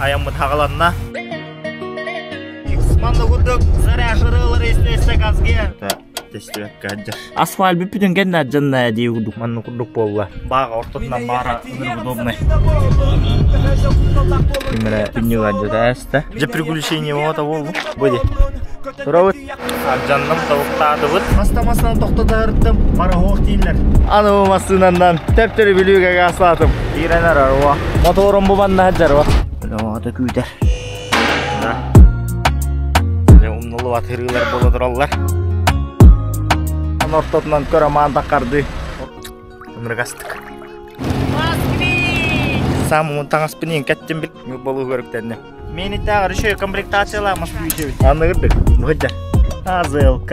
Айаммыт хаҕаланна. Манна курдук заряжырылар истэ газге. Тестибэккэ сылдьар. Асфальт бүппүтүн кэннэ дьанна дии курдук манна курдук буолла. Бааҕа ортотунан баара ынырык удобный. Кимэрэ түннүк адьата ааста. Дьэ приключение оҕото буолбут. Бу ди. Турабыт. Ардьанным тобуктаатыбыт. Хаста массыынан тохтотоһуттум. Пароход дииллэр. Аны бу массыынаннан төптөрү Бүлүүгэ гаастаатым. Киирэн эрэр уо. Моторум бу манна сылдьар уо. Оҕото күүтэр. Да. Умнуллубат ырыылар буола тураллар. Аны ортотунан көрө маан таххардыы. Ынырыгастык. Саамын таҥаспын иин кэттим бил. Болугар үктэнним. Миэнитээҕэр үчүгэй комплектациялаах Москвич эбит. Аныгырдык. Быһыдьа. АЗЛК.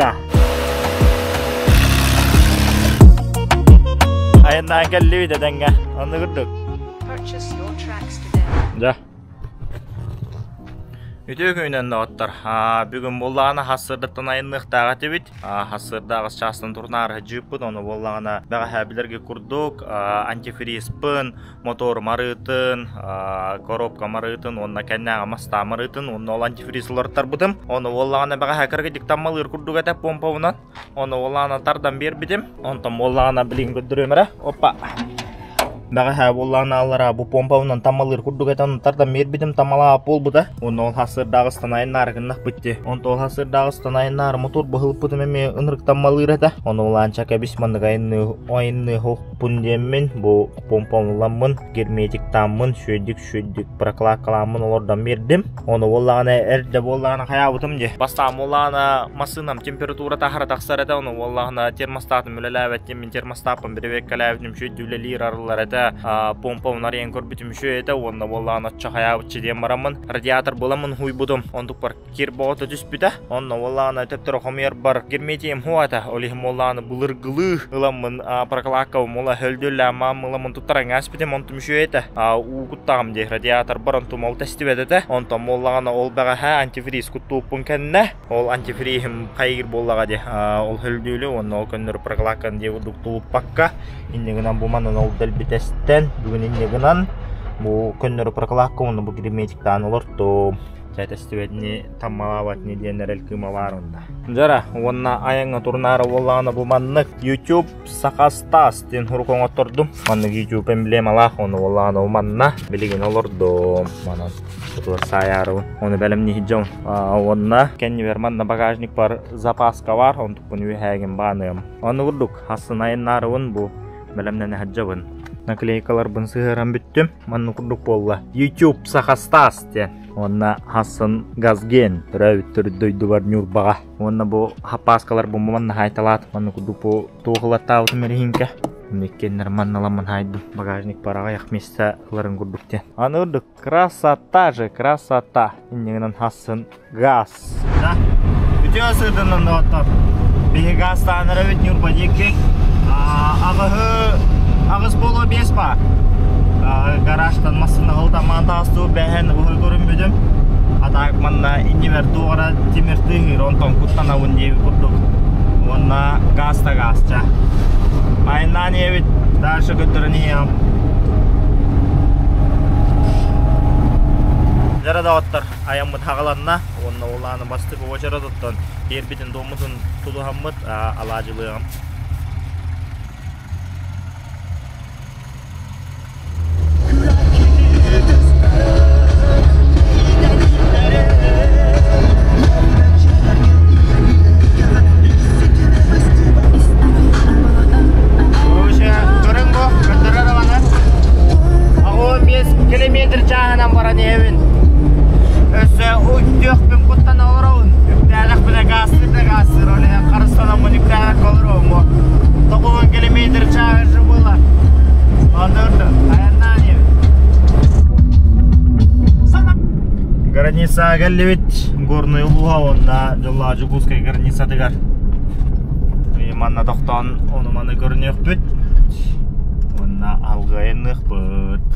Айаннаан кэллибит этэҥҥэ. Аныгырдык. Да. Үтүө күнүнэн доҕоттор. Бүгүн буоллаҕына хассырдаттан айанныахтаах этибит. Хассырда аҕыс чаастан турнаары сылдьыыппыт. Ону буоллаҕына бэҕэһээ билэргэ курдук антифризпын, мотор марыытын, коробка марыытын уонна кэннээҕи мастаа марыытын уонна ол антифриз уларыттарбытым. Ону буоллаҕына бэҕэһээ кыргыдьык таммалыыр курдук этэ помпабынан. Ону буоллаҕына тардан биэрбитим. Онтон буоллаҕына билигин көрдөрүөм эрэ. Опа. Бэҕэһээ буоллаҕына аллараа бу помпабынан таммалыыр курдук этэ, ону тардан биэрбитим таммалаабат буолбута. Уонна ол хасырдааҕы станайын гыннахпыт дии. Онтон ол хасырдааҕы станайын мотор быһылыппытым эмиэ ынырык таммалыыр этэ. Ону улаанча кэбис маннык айынныы айынныы Пун диэммин, бу помпомуламмын, герметиктааммын, сүөдүк-сүөдүк прокладкалааммын олордон биэрдим. Ону буоллаҕына эрдэ буоллаҕына хайаабытым дии. Бастаан буоллаҕына массыынам температурата аһара тахсар этэ, ону буоллаҕына термостатым үлэлээбэт диэммин термостаппын бэрэбиэркэлээбитим үчүгэй үлэлиир арыллар этэ. Помпабын арыйан көрбүтүм үчүгэй этэ уонна буоллаҕына оччо хайаабыччы диэн бараммын радиатор буоламмын уһуйбутум. Онтукпар кир боҕото түспүтэ. Онно уоллаана төптөрө хомуйарбар герметием хуата. Ол иһин уоллааны былыргылыы ыламмын прокладкабын мула хөлдүллээн маам ыламмын туттаран ааспытым онтум үчүгэй этэ. Уу куттаҕым дии радиаторбар онтум ол тэстибэт этэ. Онтон буоллаҕына ол бэҕэһээ антифриз куттууппун кэннэ ол антифриһим хайгыр буоллаҕа дии ол хөлдүөлү уонна ол көннөрү прокладканы дии курдук тулуппакка инньэ гынан бу манан ол дэлби тэстэн бүгүн инньэ гынан бу көннөрү прокладка уонна бу герметиктаан олортум. Чэтэстибэтини таммалаабатыни диэн эрэл кыыма баар онно. Дьара уонна айаҥҥа турнаара буоллаҕына бу маннык YouTube Саха Стас диэн сурук оҥоттордум. Маннык YouTube эмблемалаах ону буоллаҕына бу манна билигин олордум. Манан утур саайаарыбын. Ону бэлэмниир дьон. Уонна кэннибэр манна багажник бар запаска бар онтукпун үөһээгин бааныам. Ону курдук хассын айаннаарыбын бу бэлэмнэнэ сылдьабын. Наклейкаларбын сыһыаран бүттүм. Маннык курдук буолла. YouTube Саха Стас диэн. Уонна Хассан Газген төрөөбүт төрүт дойдубар Ньурбаҕа. Уонна бу хаппааскалар бу манна хаайталаат манна курдук бу туох ылаттаабытым эрэһиҥкэ. Иккиэннэр манналаммын хаайдым. Багажник бараҕайах место ыларын курдук диэн. Аны үрдүк красота же, красота. Иннигинэн Хассан газ. Да. Үтүө сырдынан доҕоттор. Биһи газтаан эрэбит Ньурба диэки. Аҕыһы аҕыс буолуо биэс баар. Гаражтан массыына ылтамаан таастуу бэһэн уһуй көрүммүтүм. Атаак манна иннибэр туоҕара тимир тыаһыыр онтон куттанабын диэбит курдук. Уонна газ да газча. Айаннаан иһэбит. Дальше көрдөрөн иһиэҕим. Дьара доҕоттор, айаммыт хаҕаланна уонна ол ааны бастакы уочарат оттон биэрбитин туоммутун тутуһаммыт алаадьылыаҕым. Короче, көрүҥ бу, көрдөрөр даҕаны. 85 километр чааһынан баран иһэбин. Өссө үктүөхпүн куттана олоробун. Үктээтэхпинэ гаастыыр да гаастыыр, ол иһин харыстанаммын үктээбэккэ олоробун бу. 90 километр чааһы же было. Оннук айаннаан иһэбин. Границаҕа кэллибит. Горный улууһа уонна Дьоллоох Дьокуускай границатыгар. Манна тохтоон ону-маны көрүнүөхпүт. Уонна алгыайынныахпыт.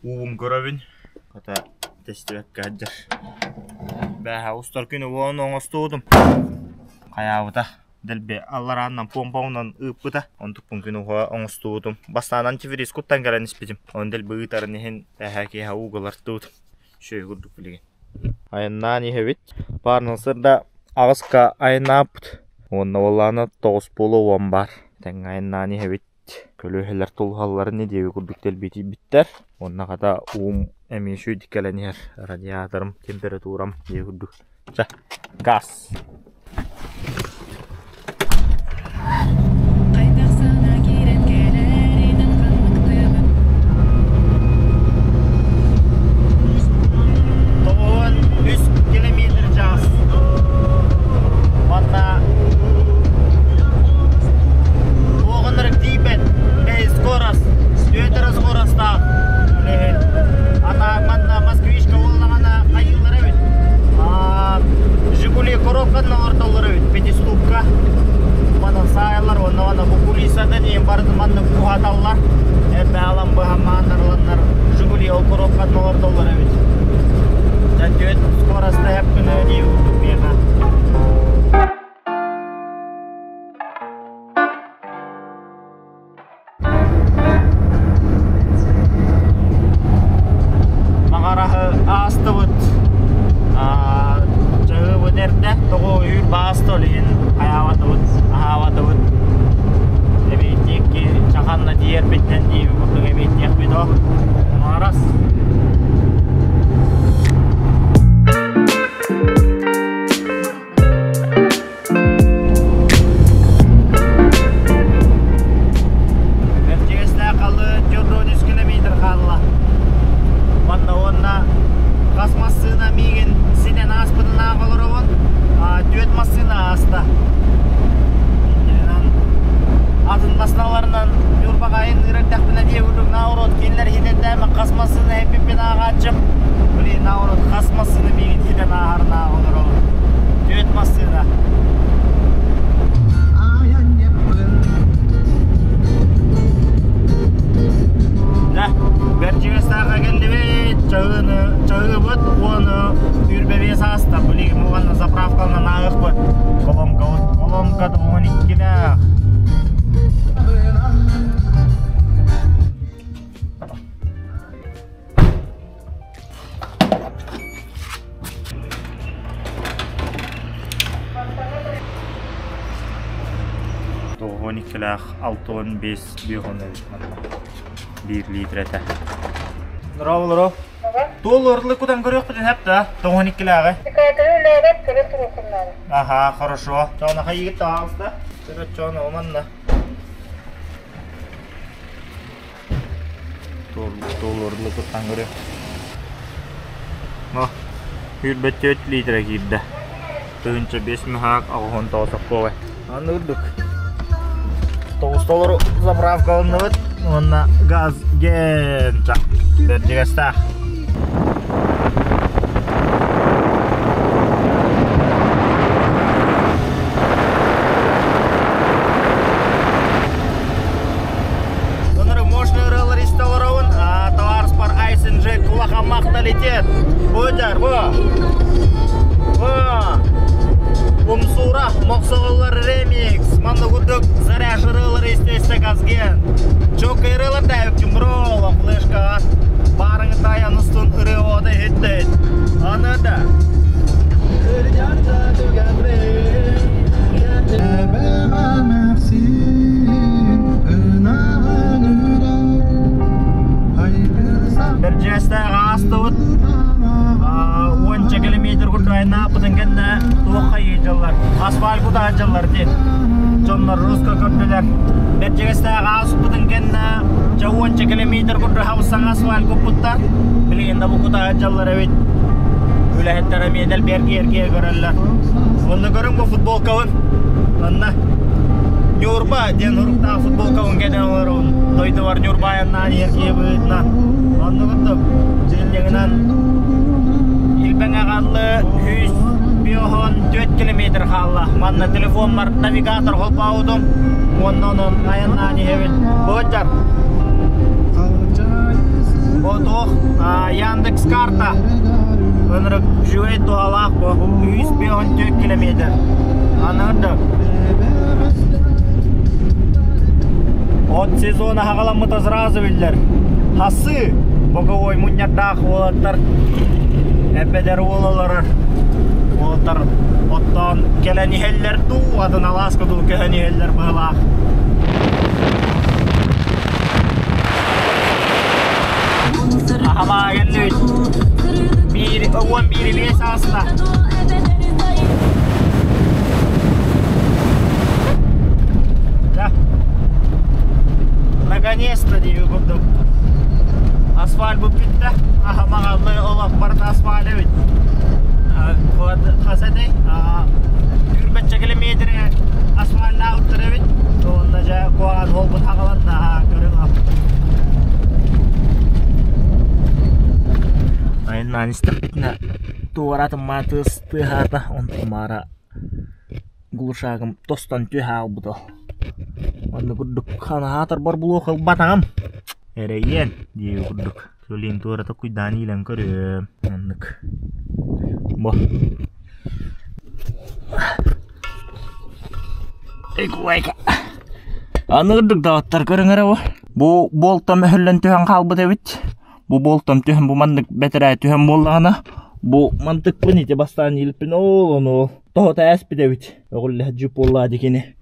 Уубун көрөбүн. Хата тэстибэккэ сылдьар. Бээһэ устар күнү уон оҥостубутум. Хайаабыта. Дэлби алларааннан помпаунан ыыппыта. Онтукпун күн уһа оҥостубутум. Бастаан антифриз куттан кэлэн испитим. Оны дэлби ыытарын иһин эһэ киэһэ уугалартыбытым. Үчүгэй курдук билигин. Айаннаан иһэбит. Баарынан сырда аҕыска айаннаабыт. Уонна буоллаҕына тоҕус буолуо уон баар. Тэҥҥэ айаннаан иһэбит. Көлүөһэлэр тулуһалларын нэдиэлэ курдук дэлби итийбиттэр. Уонна хата уум эмиэ үчүгэйдик кэлэн иһэр. Радиаторым, температурам диэ курдук. Чэ, газ. Хайдах сана киирэн кэлэринэн ханныктыыбын 93 километр час. Манна Оҕонорок тиийбэт бэһис скорость, түөрт скоростаах үлэһит. Ата манна москвичка буоллаҕына хайыылара эбит. Жигули коробканы оҥортоллор эбит, пятиступка. Манан саайаллар уонна уонна бу кулисата диэн барытын маннык уһаталлар. Эрдэ алан быһамааннарланнар Жигули ол коробканы оҥортоллор эбит. Дьэ түөрт скороста хэп гына дии курдук миэхэ. Маҕараһы аастыбыт чаһыыбыт эрдэ тоҕо үүр бааста ол иһин хайаабатыбыт аһаабатыбыт эбиэттиэкки чаханна тиийэрбиттэн диэби курдук эбиэттиэхпит о Маҕарас Бэрдьигэстээх халы 413 километр хаалла. Манна уонна хас массыына миигин ситэн ааспытынаах олоробун. Түөрт массыына ааста. Атын массыыналарынан Ньурбаҕайын ыырардэхпинэ дии курдук наоборот кинилэр хитэрдээмэ хас массыына эппиппин ааҕааччым. Блин, наоборот хас массыына миигин хитэн ааһарын ааҕа олоробун. Түөрт массыына. Дьэ, Бэрдьигэстээххэ кэллибит. Чаһыыны, чаһыыбыт уону сүүрбэ биэс ааста. Билигин уонна заправканан ааҕыахпыт. Коломкабыт, колонка 12-лээх. 92-лээх 65 биэһон эбит манна. Биир литрэ этэ. Здорово, Туол орлы кутан көрүөхпүтүн сөп да, 92-лээҕи. Үлээбэт көрө туруоххун Аха, хорошо. Чоона хайыгыт таҕыста. Көрө чоона оманна. Туол орлы кутан көрүөх. О, 24 литра киирдэ. 1005 мөһаак 89 соккуобай. Аны үрдүк. Тоҕус толору заправка ылынныбыт уонна газ генча бэрдьигэстээх. Онору мощный ырыалар истэ олоробун. Товарыспар Айсен Джек улахан махталитет. Бу бу. Бу. Умсура Мохсоҕоллор ремикс. Манна курдук заряж ырыалар истэ-истэ газген. Чок ырыалар дээбиккин бро, флешкаҕа. Баарыңы тайан устун ырыа ода иһиттит. Аны да. Бэрдьигэстээх аастыбыт. Уонча километр курдук айнааппытын кэннэ туохха дьаллар. Асфальт кутаа дьаллар дии. Дьоннор руска көрдүлэр. Бэрдьигэстээх ааспытын кэннэ ча уонча километр курдук саҥа асфальт куппуттар. Билигин да бу кутаа дьаллар эбит. Үлэһиттэр эмиэ дэлбэрги эргийэ көрөллөр. Онно көрүҥ бу футболкабын. Онно Ньурба диэн уруктаах футболкабын кэтэн олоробун. Дойдубар Ньурба айаннаан иһэр киһи быһыытынан. Онно курдук дьиҥнэҕинэн Илбэҥэ хааллы 154 километр хаалла. Манна телефоммар навигатор холбообутум. Уонна онон айаннаан иһэбин. Быдьар. Отох Яндекс карта. Ынырык үчүгэй туһалаах бу 154 километр. Анырдык. От сезона хаҕаламмыта сразу биллэр. Хасы. Боговой мунньардаах уолаттар эбэдэр уол олорор. Уолаттар оттоон кэлэн иһэллэр дуу, атын алааска дуу көһөн иһэллэр быһылаах. Ахамаа кэллибит. Биир, 11 5 ааста. Да. Наконец-то диэби курдук. Асфальт бүттэ. Аха маҕаллы олох барыта асфальт эбит. Хас этэй? Түүрбэччэ километр асфальтаабыттар эбит. Уонна дьэ куһаҕан буолбут хаҕаланна көрүҥ Айаннаан истэхпитинэ туоратын маатыс тыаһаата, онтон маара глушагым тостон түһэ хаалбыта. Онно курдук ханаһаатар борбулуох ылбатаҕым. Эрэйиэн диэби курдук. Көлүн туората куйдаан иилэн көрүөм. Оннук. Бо. Аны курдук даҕаттар көрүҥ эрэ бу. Бу буолтан өһүллэн түһэн хаалбыт эбит. Бу буолтан түһэн бу маннык бэтэрээ түһэн буоллаҕына бу мантыкпын ити бастаан иилпин ол ону тоһута ээспит эбит. Өҕүллэһэ дьип буоллаа дикини.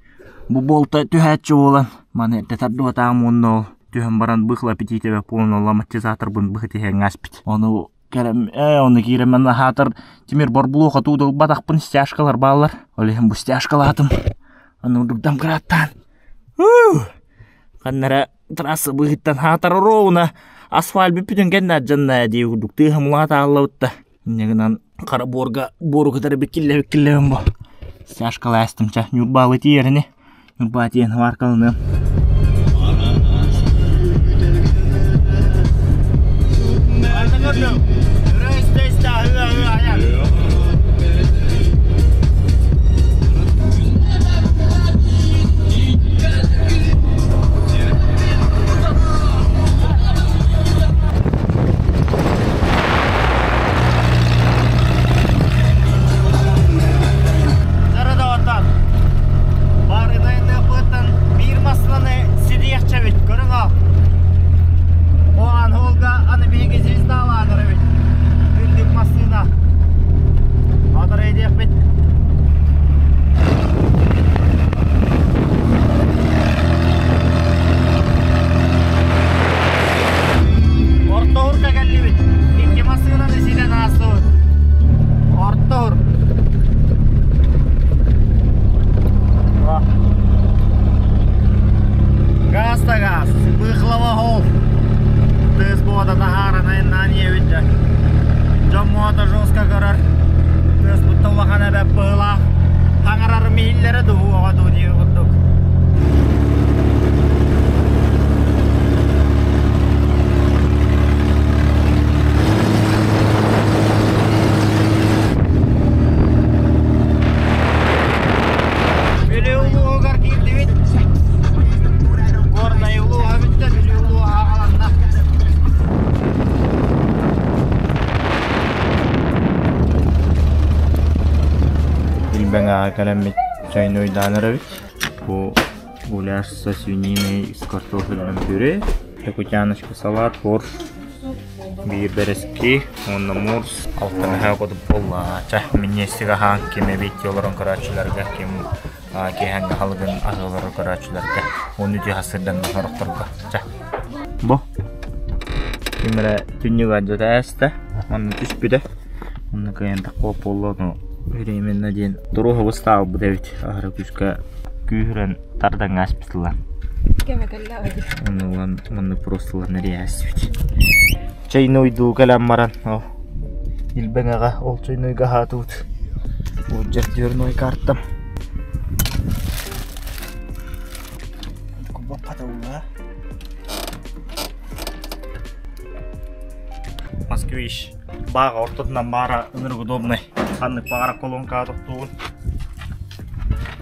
Бу буолта түһээччи буолан маны эрдэ тардыбатаҕым уонна ол түһэн баран быхла аппетитебэ буолан ол амортизаторбын быһыт иһэн ааспыт. Ону кэрэм ону киирэммин аһаатар тимир борбулуоха туудулбатахпын стяжкалар бааллар. Ол иһин бу стяжкалаатым. Аны урдугдам кырааттаан. Ханна эрэ трасса быыһыттан хаатар оруобуна асфальт бүппүтүн кэннэ дьанна дии курдук тыаһым улаата ааллабытта. Инньэ гынан хара буорга буору кытары биккиллэ-биккиллэбин бу. Стяжкалаастым ча Ньурбаалы тиийэрини. Ньурбаа тиийэн хабааркаланыам. Биир массыынаны сидиэхчэбит, көрүҥ ол. Оҕан холга аны биһиги звездалаанар эбит. Үрдүк массыына. Батар эйдиэхпит. Ортоһурка кэллибит. Икки массыынаны ситэн аастыбыт. Ортоһур. Газ да газ. Быхлава хол. Тыас буота таһааран айаннаан иэбит дьэ. Дьон муота жестко көрөр. Тыас бутта улахан эбэп быһылаах. Хаҥарар мииллэрэ дуу оҕо дуу диир курдук. Бүлүү улууһугар киирдибит. Горнай улууһа бүттэ, Бүлүү улууһа аҕаланна. Илбэҥэҕэ кэлэммит чайнойдаан эрэбит. Бу гуляш со свининой с картофельным пюре, якутяночка салат, борщ, биир бэрэски уонна морс алтаныһа кодуп буолла. Чэ, минньиэстик аһаан ким эбит олорон көрөөччүлэргэ, ким киэһэҥҥи аһылыгын аһыылары көрөөччүлэргэ уонна үтүө сырдан сорохторго. Чэ. Бу ким эрэ түннүк алдьата ээстэ, онно түспүтэ. Онно кыайан таххуох буолла, ону временно диэн туруоһубус таалбыт эбит. Аһара күүскэ күүһүрэн тардаҥҥа ааспытыллан. Онно ылан маннык просто ылан эрийээстибит. Чайнойдуу кэлэн баран ол Илбэҥэҕэ ол чайнойга аһаатыбыт. Бу дьэрдүөрной картам. Москвич бааҕа ортотунан баара ынырык удобный. Ханнык баҕара колонкаҕа тохтуубун.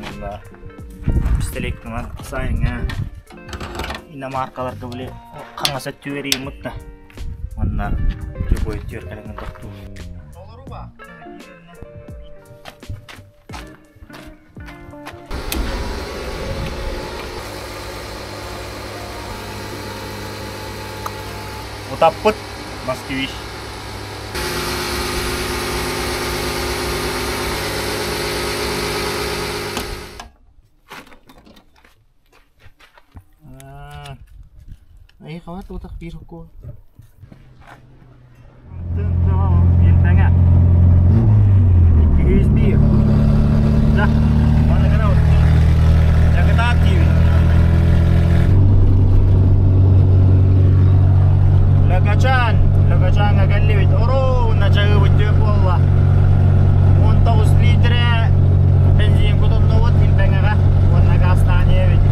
Уонна пистолетынан сайыҥҥа иномаркаларга били хаҥас өттүгэр ыйыммыт да. Манна любой өттүгэр кэлэҥҥин тохтуур. Утаппыт. Москвич. Айы хават утах биир хукку. Илбэҥэ. 201. Да, маны гына Дьакытаат диибит. Лөкөчөөн, Лөкөчөөҥҥө кэллибит. Оруобуна чаһыыбыт түөрт буолла. 19 литрэ бензин кутуннубут Илбэҥэҕэ уонна газтаан иһэбит.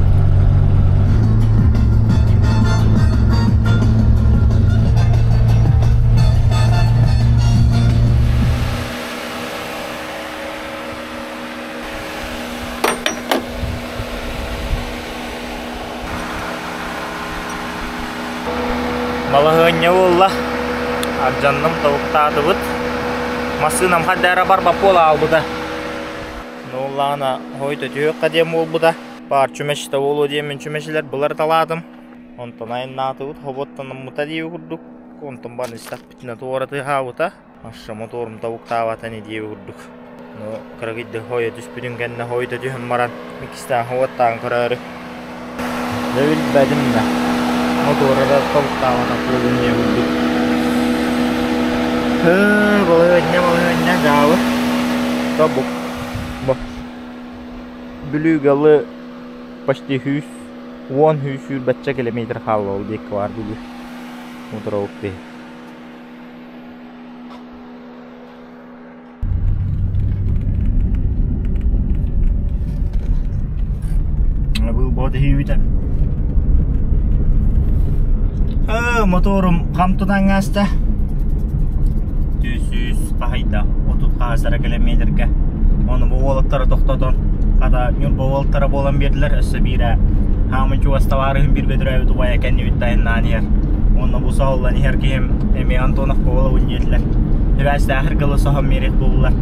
Балаһыанньа буолла. Ардьанным тобуктаатыбыт. Массыынам ханна эрэ барбат буола хаалбыта. Нууллаҕына хойто түһүөххэ диэн буолбута. Баар чүмэчитэ буолуо диэммин чүмэчилэр былыр талаатым. Онтон айаннаатыбыт, хоботтономмута диэби курдук. Онтон баран истэхпитинэ туора тыаһаабыта. Маша моторум тобуктаабата ини диэби курдук. Ну, кыракыйда хойо түспүтүн кэннэ хойута түһэн баран, иккистээн хобуоттаан көрөөрү. Дьэ билбэтим да. Мотуора да тобуктаабата буолуо диэ курдук. Һыы, балаһыанньа, балаһыанньа, дьаабы. Тобук. Бу. Бүлүүгалы почти сүүс, уон сүүс сүүрбэччэ километр хаалла ол диэки баар Бүлүү. Моторобут биһи. Моторум хам тутан ааста. Түс хаһайда, отут хаһасара километрга. Ону бу уолаттары тохтотон, хата Ньурба уолаттара буолан биэрдилэр, өссө биирэ хаамын чугас табаарыһым бииргэ төрөөбүт убайа кэннибит тайыннаан иһэр. Уонна бу соһуллан иһэр киһим эмиэ Антонов Коваловын диэтилэр. Сибээстээхир гылы соһон биэриэх буоллулар.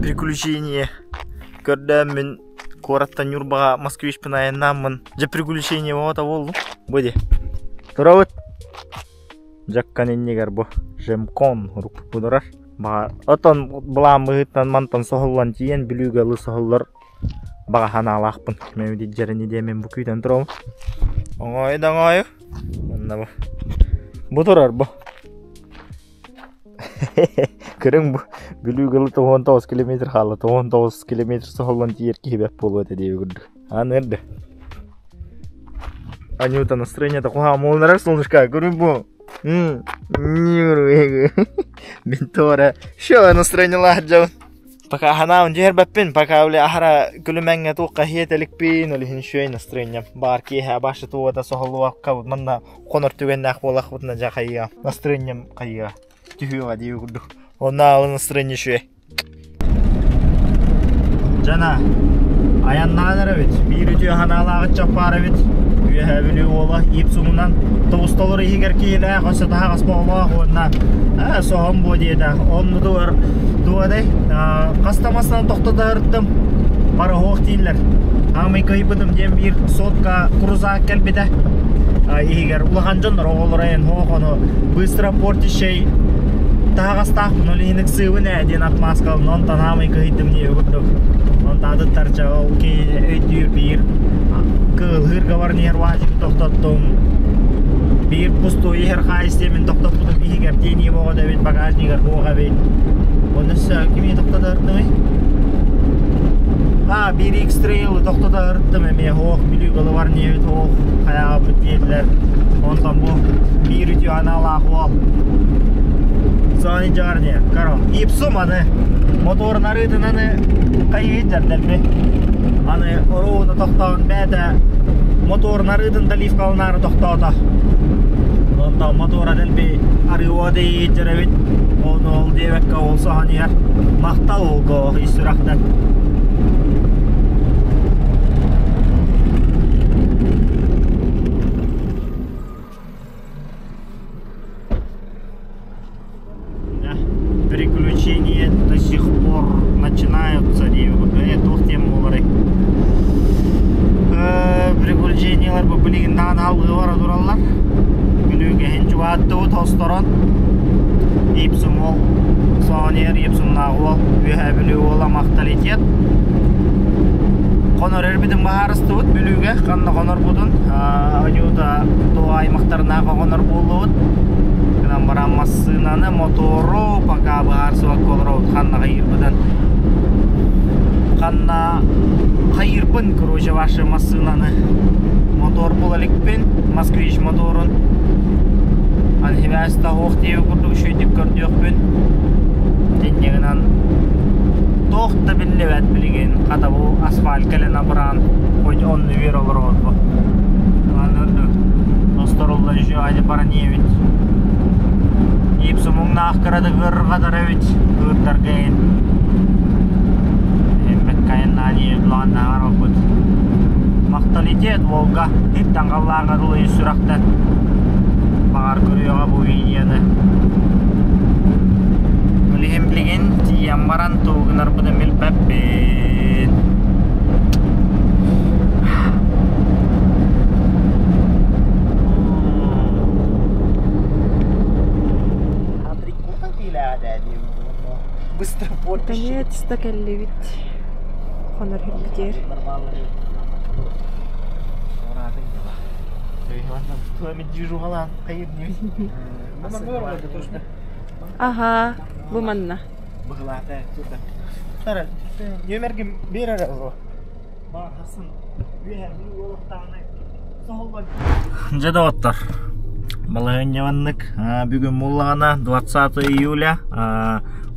Приключение. Көрдөөн мин куораттан Ньурбаҕа москвичпын айаннааммын. Дьэ приключение оҕото буоллум. Бу дии. Турабыт. Дьаккан иннигэр бу Жемкон уруккутурар. Баҕа отон былаан быһыытынан мантан соһуллан тиийэн Бүлүүгэ ылы соһуллар баҕа санаалаахпын. Мен дьэрини диэмин бу күүтэн туруом. Оҥоойу да оҥоойу. Онно бу. Бу турар бу. Көрүҥ бу Бүлүүгэ ылы 99 километр хаалла. 99 километр соһуллан тиийэр киһи бэрт буолуо этэ диэби курдук. Аан эрдэ. Анюта настроение куһаҕан буолунарар солнышко көрүҥ бу. Мин туора все настроениелаах дьон. Пока ханаабын түһэрбэппин, пока били аһара күлүмэҥҥэ туохха иһиэтэликпин, ол иһин үчүгэй настроением. Баар киэһэ башы туота соһуллубакка манна хонор түгэннээх буолахпытына дьэ хайыа. Настроением хайыа. Түһүөҕэ дии курдук. Онно настроение үчүгэй. Дьана, айаннаан эрэбит. Биир үтүө санаалаах ыччат баар эбит. Үөһээ Бүлүү уола Ипсумунан тобус-толору иһигэр киһилээх, өссө таһаҕас оҕолоох уонна соһон буо диэтэ. Оннутугар туодай хаста массынан тохтото сырыттым. Пароход дииллэр. Аамай кыайбытым диэн биир сотка крузак кэлбитэ. Иһигэр улахан дьоннор оҕолоро эн хоох ону быстро портищей таһаҕастаахпын ол иһин ыксыыбын ээ диэн отмазкалын онтон аамай кыһыйдым дии курдук. Онтон атыттарча ол киһи өйдүүр биир кыылһыырга баран иһэр уазик тохтоттум. Биир пустуй иһэр хаайыс диэмин тохтоппутум иһигэр тиэнии боҕо эбит багажнигар буох эбит. Онно өссө кими тохтотортумуй? А, биир X-Trail тохтото ырыттым эмиэ хоох Бүлүү голубар диэбит хоох хайаҕаппыт диэтилэр. Онтон бу биир үтүө аналаах уол. Сони Джорни, каро. Ипсум аны моторун арыытын аны хайыы дьэрдэрби. Аны оруuna тохтоон бээтэ моторун арыытын доливкаланаары тохтоото. Онтон мотора дэлби арыуа дии дьэрэбит. Ону ол диэбэккэ ол соһон иһэр. Махтал олго ис сүрэхтэн. Да. Приключения до сих пор начинаются диэби курдук. Туох тема буоларый? Массыыналар бу билигин даҕаны алгыы бара тураллар. Бүлүүгэһин чугааттыбыт хосторон. Ипсум уол, Соонер Ипсумнаах уол, Үөһээ Бүлүү уола махталитет. Хонор эрбитин баһаарыстыбыт Бүлүүгэ, ханна хонорбутун, Анюта туо аймахтарынаах хонор буоллубут. Гынан баран массыынаны, мотору пока быһаарсыбакка олоробут ханна хайыырбытын. Ханна хайыырбын, короче, ваши массыынаны. Мотор була иликпин, Москвич моторун. Аны таһуох диэби курдук үчүгэйдик көрдүөхпүн. Инньэ гынан туох да биллибэт билигин хата бу асфальт кэлэн абыраан хоть онну үөр олоробут бу. Аны Осторулла еще adi баран ийэбит. Ипсумуҥнаах кыратык ыарырҕатар эбит ыырдарга иһин. Эммэккайыннаан ийэбит улааннааҕар оппут. Махталитет Волга таҥаллааҥҥа дылы сүрэхтэн баҕар көрүөҕэ бу видеоны. Билигин билигин тиийэн баран тугу гынарбытын билбэппин. Быстро Наконец-то кэллибит. Хонор ирбитигэр. Аха, бу манна. Дьэ доҕоттор, балаһыанньабаннык бүгүн буоллаҕына 20 июля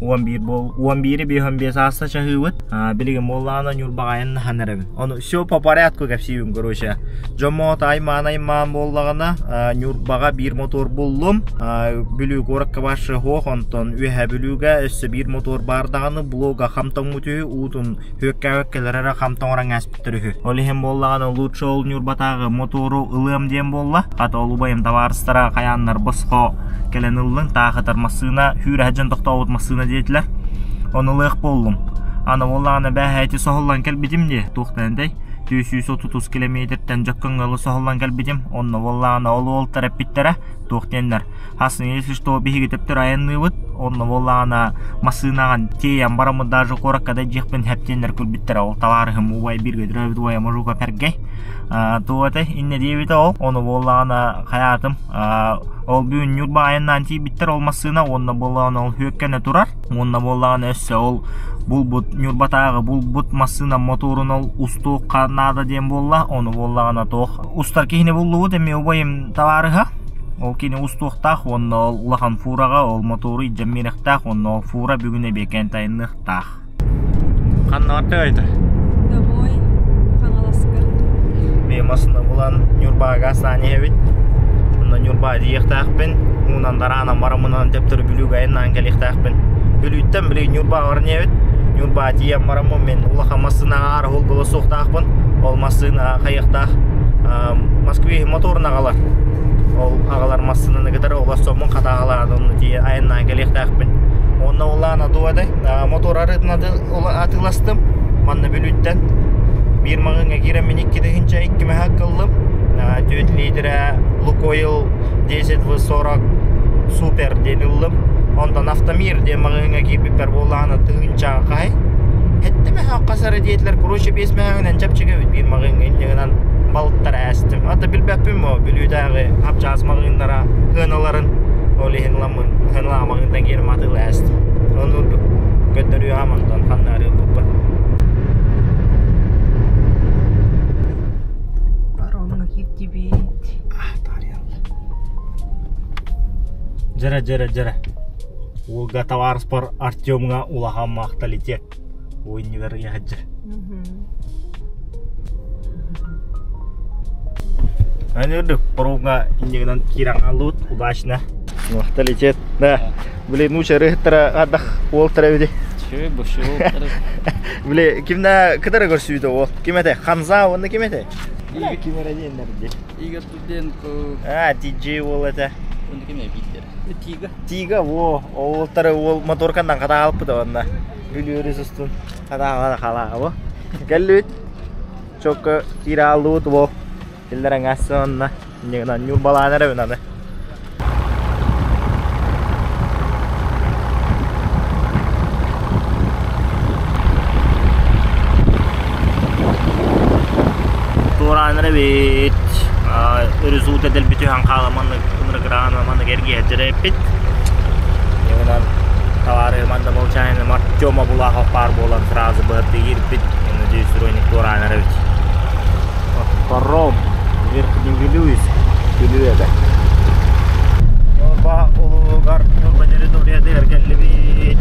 11 5 ааста чаһыыбыт. Билигин буоллаҕына Ньурбаҕа айаннаһан эрэбин. Ону все по порядку кэпсиибин короче. Дьоммот аймаан-аймаан буоллаҕына Ньурбаҕа биир мотор буллум. Бүлүү куоракка баршы суох, онтон Үөһээ Бүлүүгэ өссө биир мотор баар даҕаны блога хам тоҥмут үһү, уутун Үөккээбэккэлэр эрэ хам тоҥорон ааспыттар үһү. Ол иһин буоллаҕына лучше ол Ньурбатааҕы мотуору ылыам диэн буолла. Хата ол убайым табаарыстара хайааннар босхо кэлэн ыллын, таахытар массыына, сүүрэ сылдьан тохтообут массыына диэтилэр. Ону ылыах буоллум. Аны буоллаҕына бээһээ ити соһуллан кэлбитим дии, туохтан этэй? 230 километртэн Дьөккөҥҥө ыла соһуллан кэлбитим. Онно буоллаҕына ол уолтар эппиттэрэ, туох диэннэр, Хасны если что биһиги төптөр айанныыбыт, онно буоллаҕына массыынаҕын тиэйэн бараммыт даже куоракка да дьиэхпин хэптиэннэр күлбүттэрэ ол табаарыһым убай бииргэ төрөөбүт убайа мужука пэргэй туох этэй иннэ диэбитэ ол ону буоллаҕына хайаатым ол бүгүн Ньурба айаннаан тиийбиттэр ол массыына уонна буоллаҕына ол хүөккэнэ турар уонна буоллаҕына өссө ол булбут Ньурбатааҕы булбут массыына мотуорун ол устуохха наада диэн буолла ону буоллаҕына туох устар киһини буллубут эмиэ убайым табаарыһа Ол кини устуохтаах уонна ол улахан фураҕа ол мотуору илдьэн биэриэхтээх уонна ол фура бүгүн эбиэкээн тайыныахтаах. Ханна барта Домой, Хаҥаласка. Мен массыына булан Ньурбаҕа астаан иһэбит. Онно Ньурбаҕа тиийиэхтээхпин. Уунан дараанан бараммынан төптөрү Бүлүүгэ айаннаан кэлиэхтээхпин. Бүлүүттэн билигин Ньурбаҕа баран иһэбит. Ньурбаҕа тиийэн бараммын мин улахан массыынаҕа аара уһулгула суохтаахпын. Ол массыына хайыахтаах Москве моторун аҕалар. Ол аҕалар массыынаны кытары олорсоммун хатааһылаан онно тиийэ айаннаан кэлиэхтээхпин. Уонна улаан атыыладай мотор арыытын атыыластым. Манна Бүлүүттэн биир маҕыыҥҥа киирэммин 2 тыһыынча 2 мэһэ ыллым. 4 литрэ Лукойл 10 В40 Супер диэн ыллым. Онтон Автомир диэн маҕыыҥҥа киирбиппэр буоллаҕына тыһыынча хаһай Эттэ мэһэ хас эрэ диэтилэр, короче биэс мэһэҕинэн чэпчэки эбит биир маҕыыҥҥа инньэ гынан балыктар ээстим. Ата билбэппин мо Бүлүүтээҕи хапчаас маҕыыннара сыаналарын ол иһин ыламмын сыаналаах маҕыынтан киирэн атыыла ээстим. Ону көрдөрүөҕүм онтон ханна арыылбыппын. Паромҥа киирдибит. Дьэрэ дьэрэ дьэрэ. Уолга табаарыспар Артемҥа улахан махталитет. Ойнигар ыйаһадьыр. Аны үрдүк паромҥа иннигинэн киирэн хааллыбыт удачно. Махталитет. Да. Блин, ну чары тара адах уол тара эбити. Чү, бу шу Били кимна кытары көрсүбүтэ уол. Ким этэ? Ханза уонна ким этэ? Ким эрэ диэннэр дии. Игорь Студенко. А, TJ уол этэ. Онно ким эбиттэр? Тига. Тига во, уолтары уол моторкандан хатаалпыта онна. Бүлүүрүс устун хатаала халаа во. Кэллибит. Чокка киирэ ааллыбыт во. Киллэрэн аассын онно. Инньэ Ньурбалаан эрэбин аны. Туораан эрэбит. Өрүс уута дэлби түһэн хаалан маннык ынырыгыраан маннык эргийэ эппит. Инньэ товары манна молчание Артема Булахов паар буолан сразу быһатыы киирбит. Надеюсь, сройник туораан эрэбит. Паром Верхневилюйск Бүлүү эбэ. Ньурба улууһугар Ньурба территориятыгар кэллибит.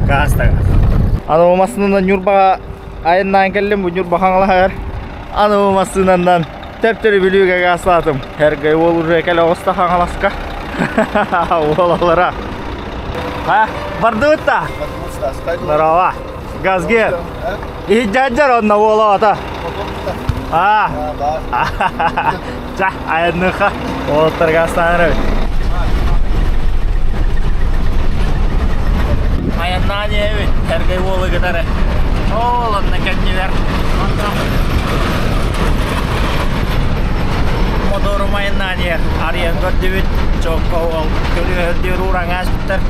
Газ да газ. Аны массыынанан Ньурбаҕа айаннаан кэллим, бу Ньурба Хаҥалаһыгар. Аны массыынанан төптөрү Бүлүүгэ гаастаатым. Эргэй уол уже кэлэ оҕуста Хаҥаласка. Уолалара. А, бардыбыт да? Здорово. Газгер. Иһдьаджар онно уолаата. А. Ча, айанныха. Уолаттар газтааныр. Айаннаан иһэбит. Эргэй уолу кытары. Ол онно кэннилэр. Моторум айаннаан иһэр. Арыйан көрдүбүт. Чокко уол көлүөһөрдүүр уураҥ ааспыттар.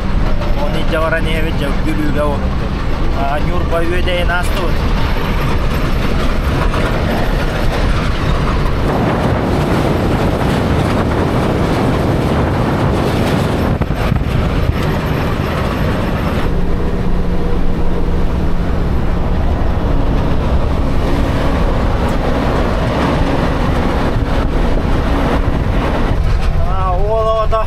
Оны илдьэ баран иһэбит дьэ Бүлүүгэ ол. Ньурба үөдэйин аастыбыт. Уол оҕото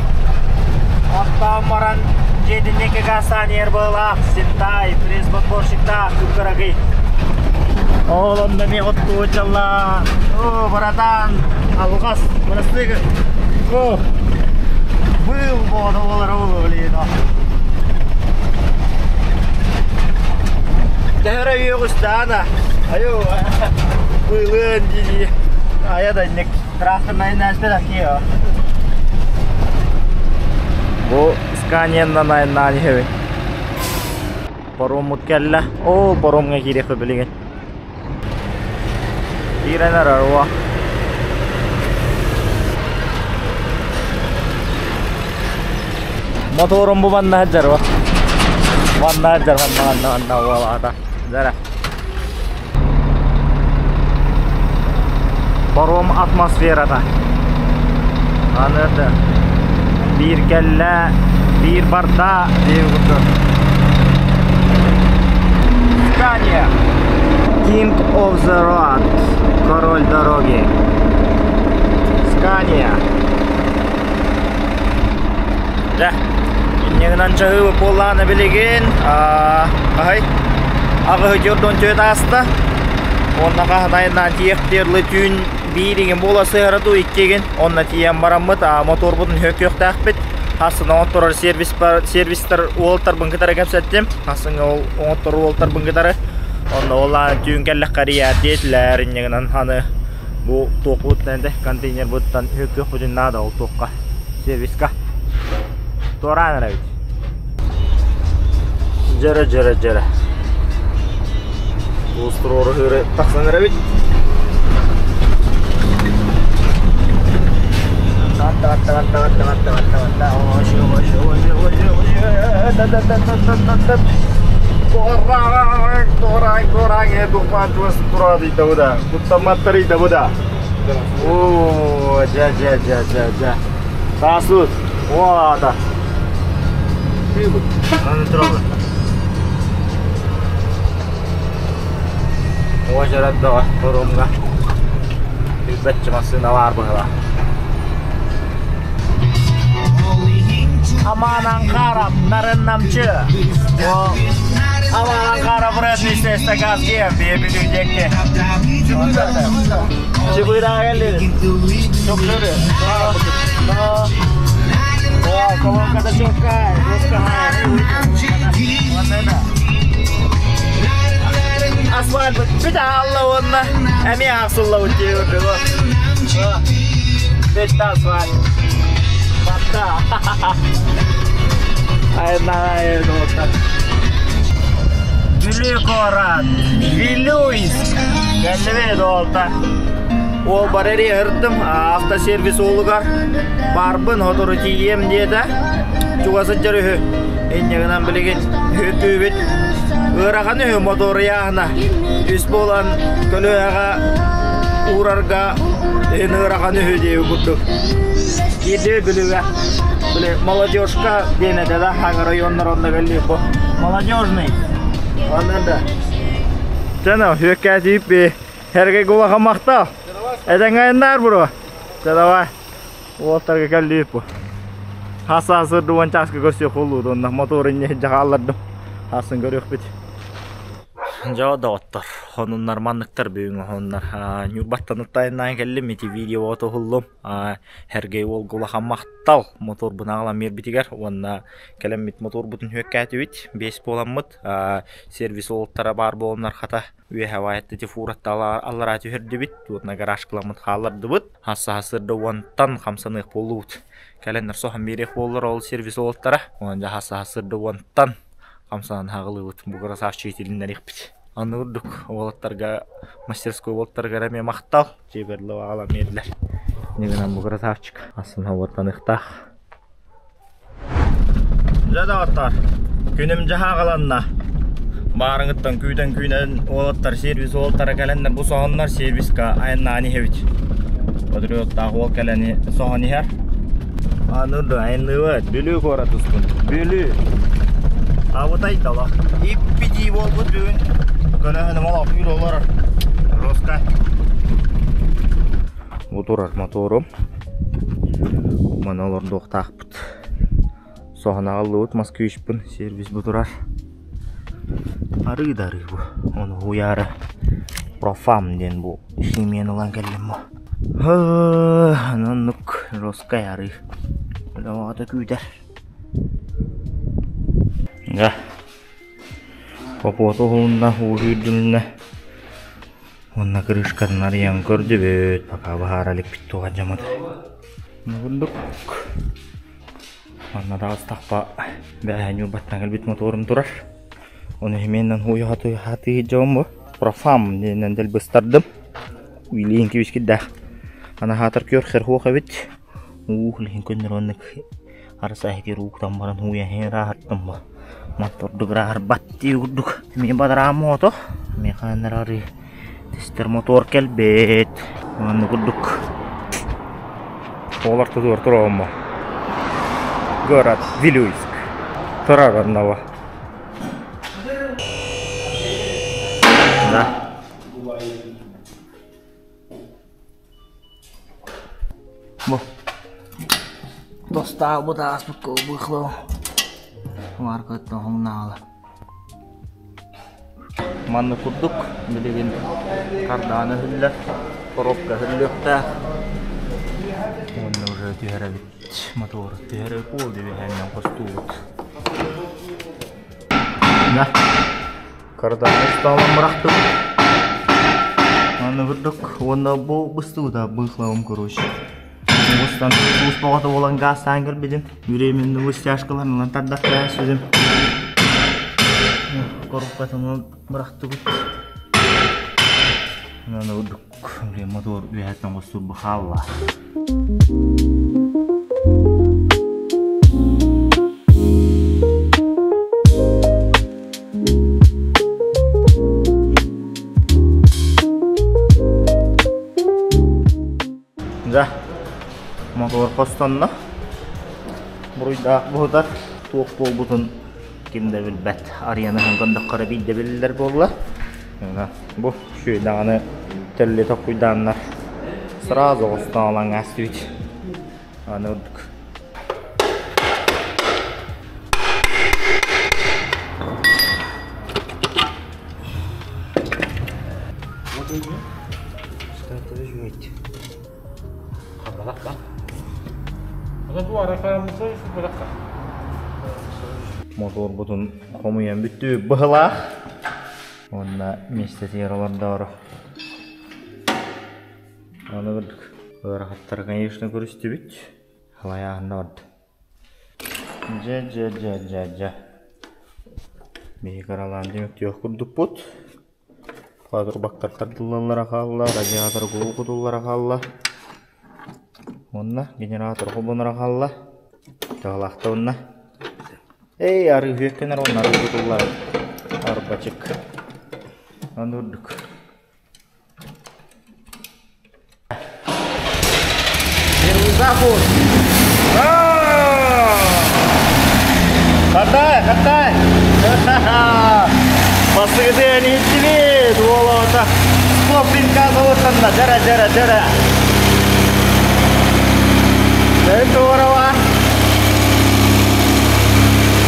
оттоон баран дьиэтинники гаастаан иһэр быһыылаах Синтай, пресс-подборщиктаах кып-кыракый. Ол онно эмиэ оттуу дьаллаах. О, братан, алҕас, бырастыы О, быыл буолан олар ол блин. Төһөрө үөҕүстэана. Айуу, быылын дии. Айа да инник тракторнай нааспет акио. Бу Сканияннан айаннаан иһэбин. Пароммут кэллэ. Ол паромҥа киириэхпит билигин. Киирэн эрэр уо. Моторум бу манна сылдьар уо. Манна сылдьар манна манна манна уолаата. Дара. Паром атмосферата. Аны да биир кэллэ, биир барда диир курдук. Скания. King of the Road. Король дороги. Скания. Дьэ, инньэ чаһыы буоллаҕына билигин аһай аҕыһы дьордон түөт ааста. Уонна хаһан айаннаан тиэхтиэрлы түүн биир игин буола сыһара дуу икки игин. Онно тиийэн бараммыт моторбутун хөкүөхтээхпит. Хасын оҥотторор сервис сервистер уолтарбын кытары кэпсэттим. Хасыҥҥа ол оҥотторор уолтарбын кытары. Онно ол түүн кэллэххэ эрийээр диэтилэр инньэ гынан аны бу туохпутунан этэ контейнербуттан хөкүөхпүтүн наада ол туохха сервиска туораан эрэбит дьөрө дьөрө дьөрө туустуруору ыыры тахсан эрэбит Оо, дьэ, дьэ, дьэ, дьэ, дьэ. Саасыт, уота. Аны туралы. Озеро бөҕө торумҥа. Билбэтчи массыына баар быһыла. Аман Анкарап, Нарын-Намчы. Аман Анкарап вредный стакан кем, бе Чыбыра кэллибит. Чоксөрү. О, колонката чоккай. Асфальт бүтэ алла уонна эмиэ ахсыллабыт диэбит Бүттэ асфальт. Батта. Айна айна. Город Вилюйск. Кэллибит уолта. Уол бар эрийэрдим автосервис уолугар барбын сотору тиийиэм диэтэ. Чугас сылдьар үһү. Инньэ гынан билигин үһүтүүбүт. Ыарахан үһү мотуор ыйааһына. Үс буолан көлүөһэҕэ уурарга иһин ыарахан үһү диэбит курдук. Киирдибит Бүлүүгэ. Били молодежка диэн этэ да, хаҥа районнар онно кэллиир бу. Молодежный. Онон да. Чана, хүөккээтииппи. Herге улахан махтал. Этэҥҥэ айаннаар буруо. Чэ давай. Уолтарга кэллиир бу. Хас сырды уон чааска көрсүөх буоллубут уонна мотор инньэ хааллардым. Хасын көрүөхпүт. Дьэ, доҕоттор, хонуннар манныктар бүгүҥҥү хонуннар. Ньурбаттан уттайыннаан кэллим, ити видеоҕа туһуллум. Сэргэй уолга улахан махтал моторбун аҕалан биэрбитигэр уонна кэлэммит моторбутун үөккээтибит. Биэс буоламмыт сервис уолаттара баар буоланнар хата үөһэ баайатты фуратта аллараа түһэрдибит уонна гаражкаламмыт хааллардыбыт. Хас саһасырда уонтан хамсаныах буоллубут. Кэлэннэр соһон биэриэх буоллар ол сервис уолаттара. Уонна дьэ хас саһасырда уонтан хамсанан хаҕылыыбыт. Бу красавчик итилиннэриэхпит. Аны курдук уолаттарга мастерской уолаттарыгар эмиэ махтал. Дьиэбэр аҕалан биэрдилэр. Инньэ гынан бу красавчик астына уоттаныахтаах. Дьэ доҕоттоор, күнүм дьаһа аҕаланна. Баарыҥыттан күүтэн-күүтэн уолаттар сервис уолаттара кэлэннэр бу соһоннор сервиска айаннаан иһэбит. Патриоттаах уол кэлэни соһон иһэр. Аны да айанныыбыт. Бүлүү куорат устун. Бүлүү. Абытай дала. Иппитии буолбут бүгүн. Көлөһөнүм олох үүр олорор. Роска. Бу турар моторум. Маны олордуохтаахпыт. Соһон аҕаллыбыт москвичпын сервис бу турар. Арыы да арыы бу. Ону уйаары профам диэн бу химияны ылан кэллим бу. Оннук жесткай арыы. Үлэ күүтэр. Дьэ, попуоту уһунна, уу сүүрдүлүннэ. Уонна крышкатын арыйан көрдүбүт, пока баһаара иликпит туох дьаммыт. Курдук. Манна таҕыстахпа бэҕэһээ Ньурбаттан кэлбит моторум турар. Ону иһимиэннэн һууйа хатыы сылдьабын бу. Профам диэнинэн дэлби ыстардым. Илиин кибискирдээх. Аны аһаатар күөх херхуох эбит. Уу илиһин көннөрү оннук арасаахитигэр ууктан баран һууйан иһин ырааһыртым бу. Мотордук ырааһырбат дии курдук. Эмиэ бадараан мото. Эмиэ хаһан эрэ арыы Тестер мотор кэлбит. Манна курдук Олар тутуор туруомо. Город Вилюйск. Турар одного. Да. Бу. Достаабыт ааспыкка быхлоо. Маркаттан хоҥнаала. Манна курдук билигин кардаана өһүллэр, коробка өһүллүөхтээх. Уонна уже түһэрэбит мотуору түһэрэ пол диэбиһээннэн хостуубут. Да. Кардаана устаалан бырахтыбыт. Манна курдук уонна бу быстыбыта быхлавым короче. Устан туус боҕото буолан гаастаан кэлбитим. Временный стяжкаларынан тардахтаан сүдүм. Коробкатын бырахтыбыт. Онон ордук мотор үөһэттэн оҥостуурбу хаалла. Дьэ, мотор хостонно. Буруйдаах буһутар туох буолбутун ким да билбэт. Арыйан ыһан көрдөххө биирдэ биллэр буолла. Бу үчүгэй даҕаны тэлли токкуйдааннар сразу оҕустан ылан аастыбыт. Аны ордук. Мотуорбутун хомуйан бүттүбүт быһылаах. Уонна миэстэтигэр олордоору. Аны курдук ыарахаттары, конечно, көрүстүбүт. Халайааһынна барда. Дьэ, дьэ, дьэ, дьэ, дьэ. Биһиги кыралаан түмүктүөх курдукпут. Патрубактар тардыллаллара хаалла, радиатор кулуу кутуллара хаалла. Уонна генератор холбоноро хаалла. Таһалаахта уонна. Эй, арыы үһүөккэнэр уонна арыы кутуллар. Арбачык. Аны үрдүк. Первый запуск. Хатай, хатай. Бастыгыты иһиттибит, уолота. Хлопинка золотанна, жара, жара, жара. Здорово.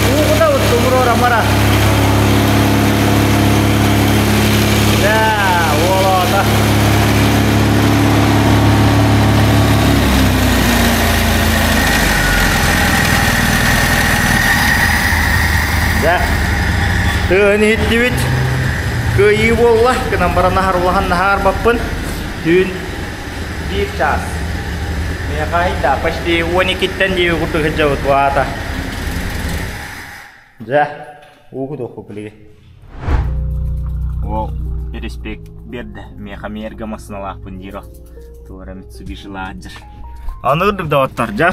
Уугута уттумурора мара. Да, уолота. Дьэ, тыын иһиттибит. Кыайыы буолла. Гынан баран наһар улахан наһаарбаппын. Түүн биир чаас. Миэхэ да, почти 12-тэн диэби курдук сылдьабыт баата. Дьэ, уугу туохпу билиги. Ол респект берді. Миэхэ миэргэ массыналаахпын диир Туора Mitsubishi Lancer. Аны үрдүк даваттар дьа.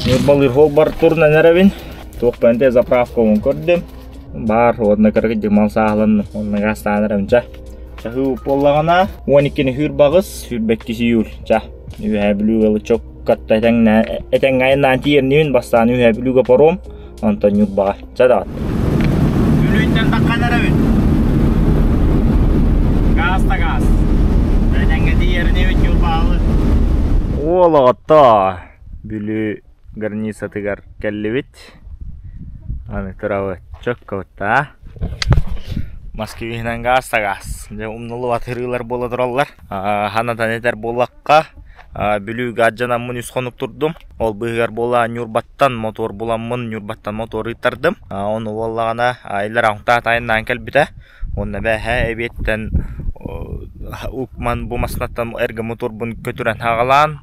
Ньурбалыыр бар турнан эрэбин. Туох бэнте заправка он көрдүм. Бар уонна кыргы дьымал сааһыланным. Онна гаастаан эрэм дьа. Чаһыы буоллаҕына 12-ни хүүр бағыс, 22 июль. Ча. Үһэ Бүлүүгэ лычок катта этэҥҥэ айаннаан тиийэрниин бастаан Үһэ Бүлүүгэ паром, онтон Ньурбаҕа. Ча даҕат. Бүлүүттэн таххан эрэбин. Газ та газ. Этэҥҥэ тиийэрниибит Ньурбаҕа. Уол оҕото Бүлүү границатыгар кэллибит. Аны турабыт чөккөбүт Москвиһынан газ та газ. Дьэ умнуллубат ырыылар буола тураллар. Ханатан этэр буоллахха, Бүлүүгэ алдьанаммын үс хонук турдум. Ол быыһыгар буола Ньурбаттан мотуор буламмын, Ньурбаттан мотуор ыыттардым. Ону буоллаҕына айлар аҥтаат айаннаан кэлбитэ. Уонна бээһээ эбиэттэн бу массыынаттан эргэ мотуорбун көтүрэн хаҕалаан,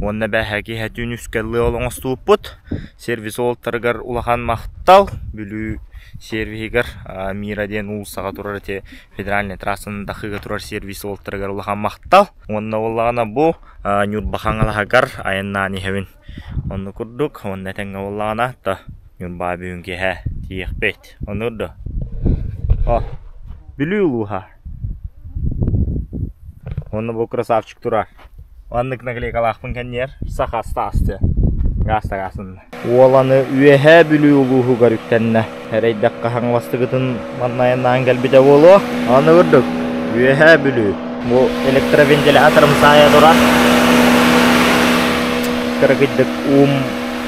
уонна бээһээ киэһэ түүн үскэ лыал оҥостубуппут. Сервис уолаттарыгар улахан махтал. Бүлүү сервиһигэр Мира диэн уулуссаҕа турар ити федеральнай трассаны дахыыга турар сервис уолаттарыгар улахан махтал. Уонна буоллаҕына бу Ньурба Хаҥалаһыгар айаннаан иһэбин. Онно курдук, уонна этэҥҥэ буоллаҕына то Ньурба бүгүн киэһэ тиийиэхпит. Оннук дуо? О, Бүлүү улууһа. Уонна бу красавчик турар. Маннык наклейкалаахпын кэнниэр саха астаасты. Гаастагасын. Уоланы Үөһээ Бүлүү улууһугар үктэннэ. Эрэйдэххэ хаҥаластыгытын манна айаннаан кэлбитэ буолуо. Аны курдук, Үөһээ Бүлүү. Бу электровентиляторым саайа турар. Кыракыйдык уум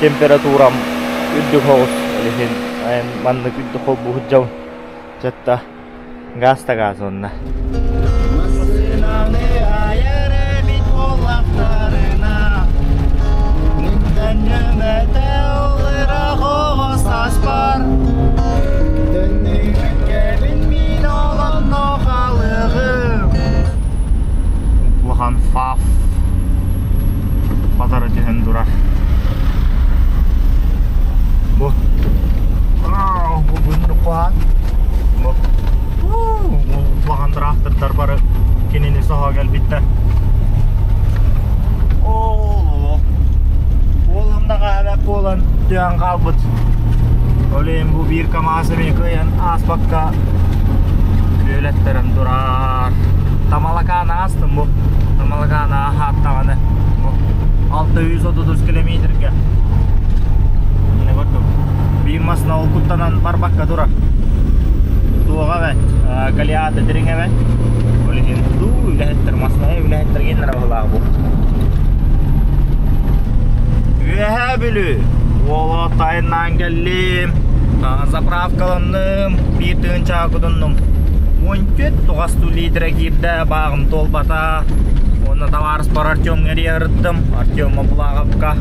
температурам үрдүк соҕус. Ол иһин маннык үрдүк холбуу сылдьабын. Чатта газ да газ уонна. Массыынаны айар эбит буоллахтарына, Нөмөтө олыра оҕо сааспар, Төннүбэккэбин мин олонно халыгым. Улахан фаф батары түһэн турар. Бу бу бу Бу улахан трактордар бары кинини соһо кэлбиттэр. Ол уолундаҕа эбэк буолан түһэн хаалбыт. Ол иһин бу биир КамАЗ эмиэ кыайан ааспакка күөлэттэрэн турар. Тамалакаан аастым бу. Тамалакаан ааһааттаҕына бу 630 километрга. Міне көрдүм. Биир масына ол куттанан барбакка турар. Туоҕа эбэт, Голиата дириҥ эбэт. Ол иһин дуу үлэһиттэр масына үлэһиттэр геннер баһылаах бу. Үөһээ Бүлүү. Уолу тайнаан кэллим. Заправкаланным. Биир тыһыынчаҕа кутуннум. 14 литра киирдэ, бааҕым туолбата. Уонна табаарыспар Артемҥа эрийэ сырыттым. Артема Булаҕапка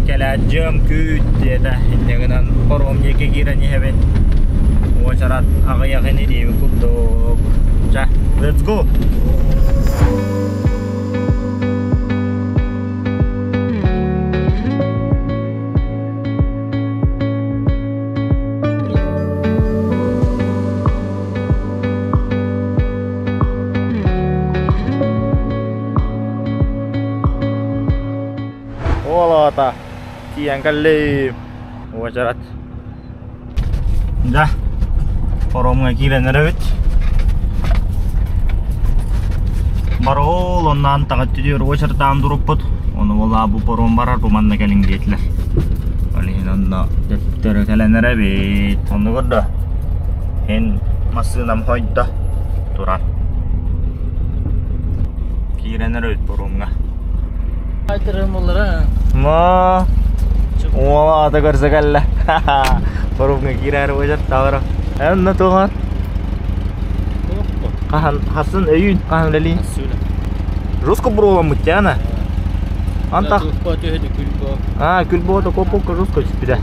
кэлээт дьыам күүт диэтэ. Инньэ гынан паром диэки киирэн иһэбин. Уочарат аҕыйах ини диэбит курдук. Чэ, let's go! Тиийэн кэллим. Уочарат. Да. Паромҥа киирэн эрэбит. Барол оннан таҕыттыдыр уочаратаан туруппут. Ону буолла бу паром барар бу манна кэлиҥ диэтилэр. Ол иһин онно төттөрү кэлэн эрэбит. Онну көрдө. Эн массыынам хойдо турар. Киирэн эрэбит паромҥа. Айтырым олара. Ма Уола ата көрсө кэллэ. Паромҥа киирээри уочар таҕара. Онно туһан. Хаһан хасын өйүүн хаһан үлэлиин. Жестко буруоламмыт тяна. Антах. А, күл боото копокка жестко түспүтэ.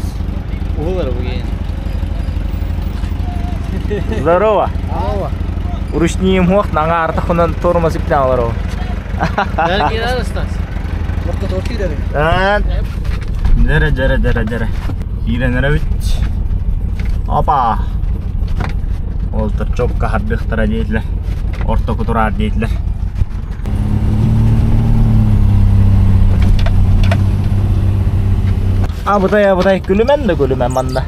Уһулар бугин. Здорово. Ручниым хуох наҥа артахынан тормоз иптаалар ол. Дьэрэ дьэрэ дьэрэ дьэрэ. Киирэн эрэбит. Опа! Ол торчокка хардыахтара диэтилэр. Ортоку тураар диэтилэр. Абытай абытай күлүмэн да күлүмэн манна.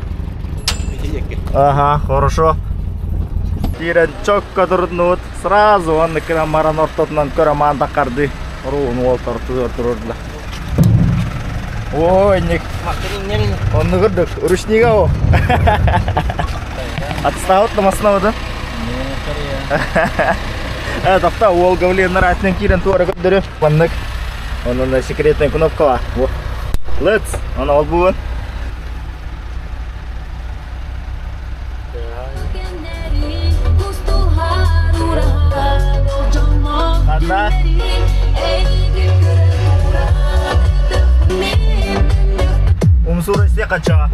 Ага, хорошо. Киирэн чокко туруннубут. Сразу оннук гынан баран ортотунан көрө маантаккарды оруун уол тортугар турурдula. Ой, ник. Онну көрдүк. Ручнига о. Отстават да маснабыды. Э, тохта уол гавленнар атынан киирэн туора көрдөрү. Маннык. Онон секретная кнопка бар. Let's. Аны ол буын. Ханна? Умсура исте қаншаға.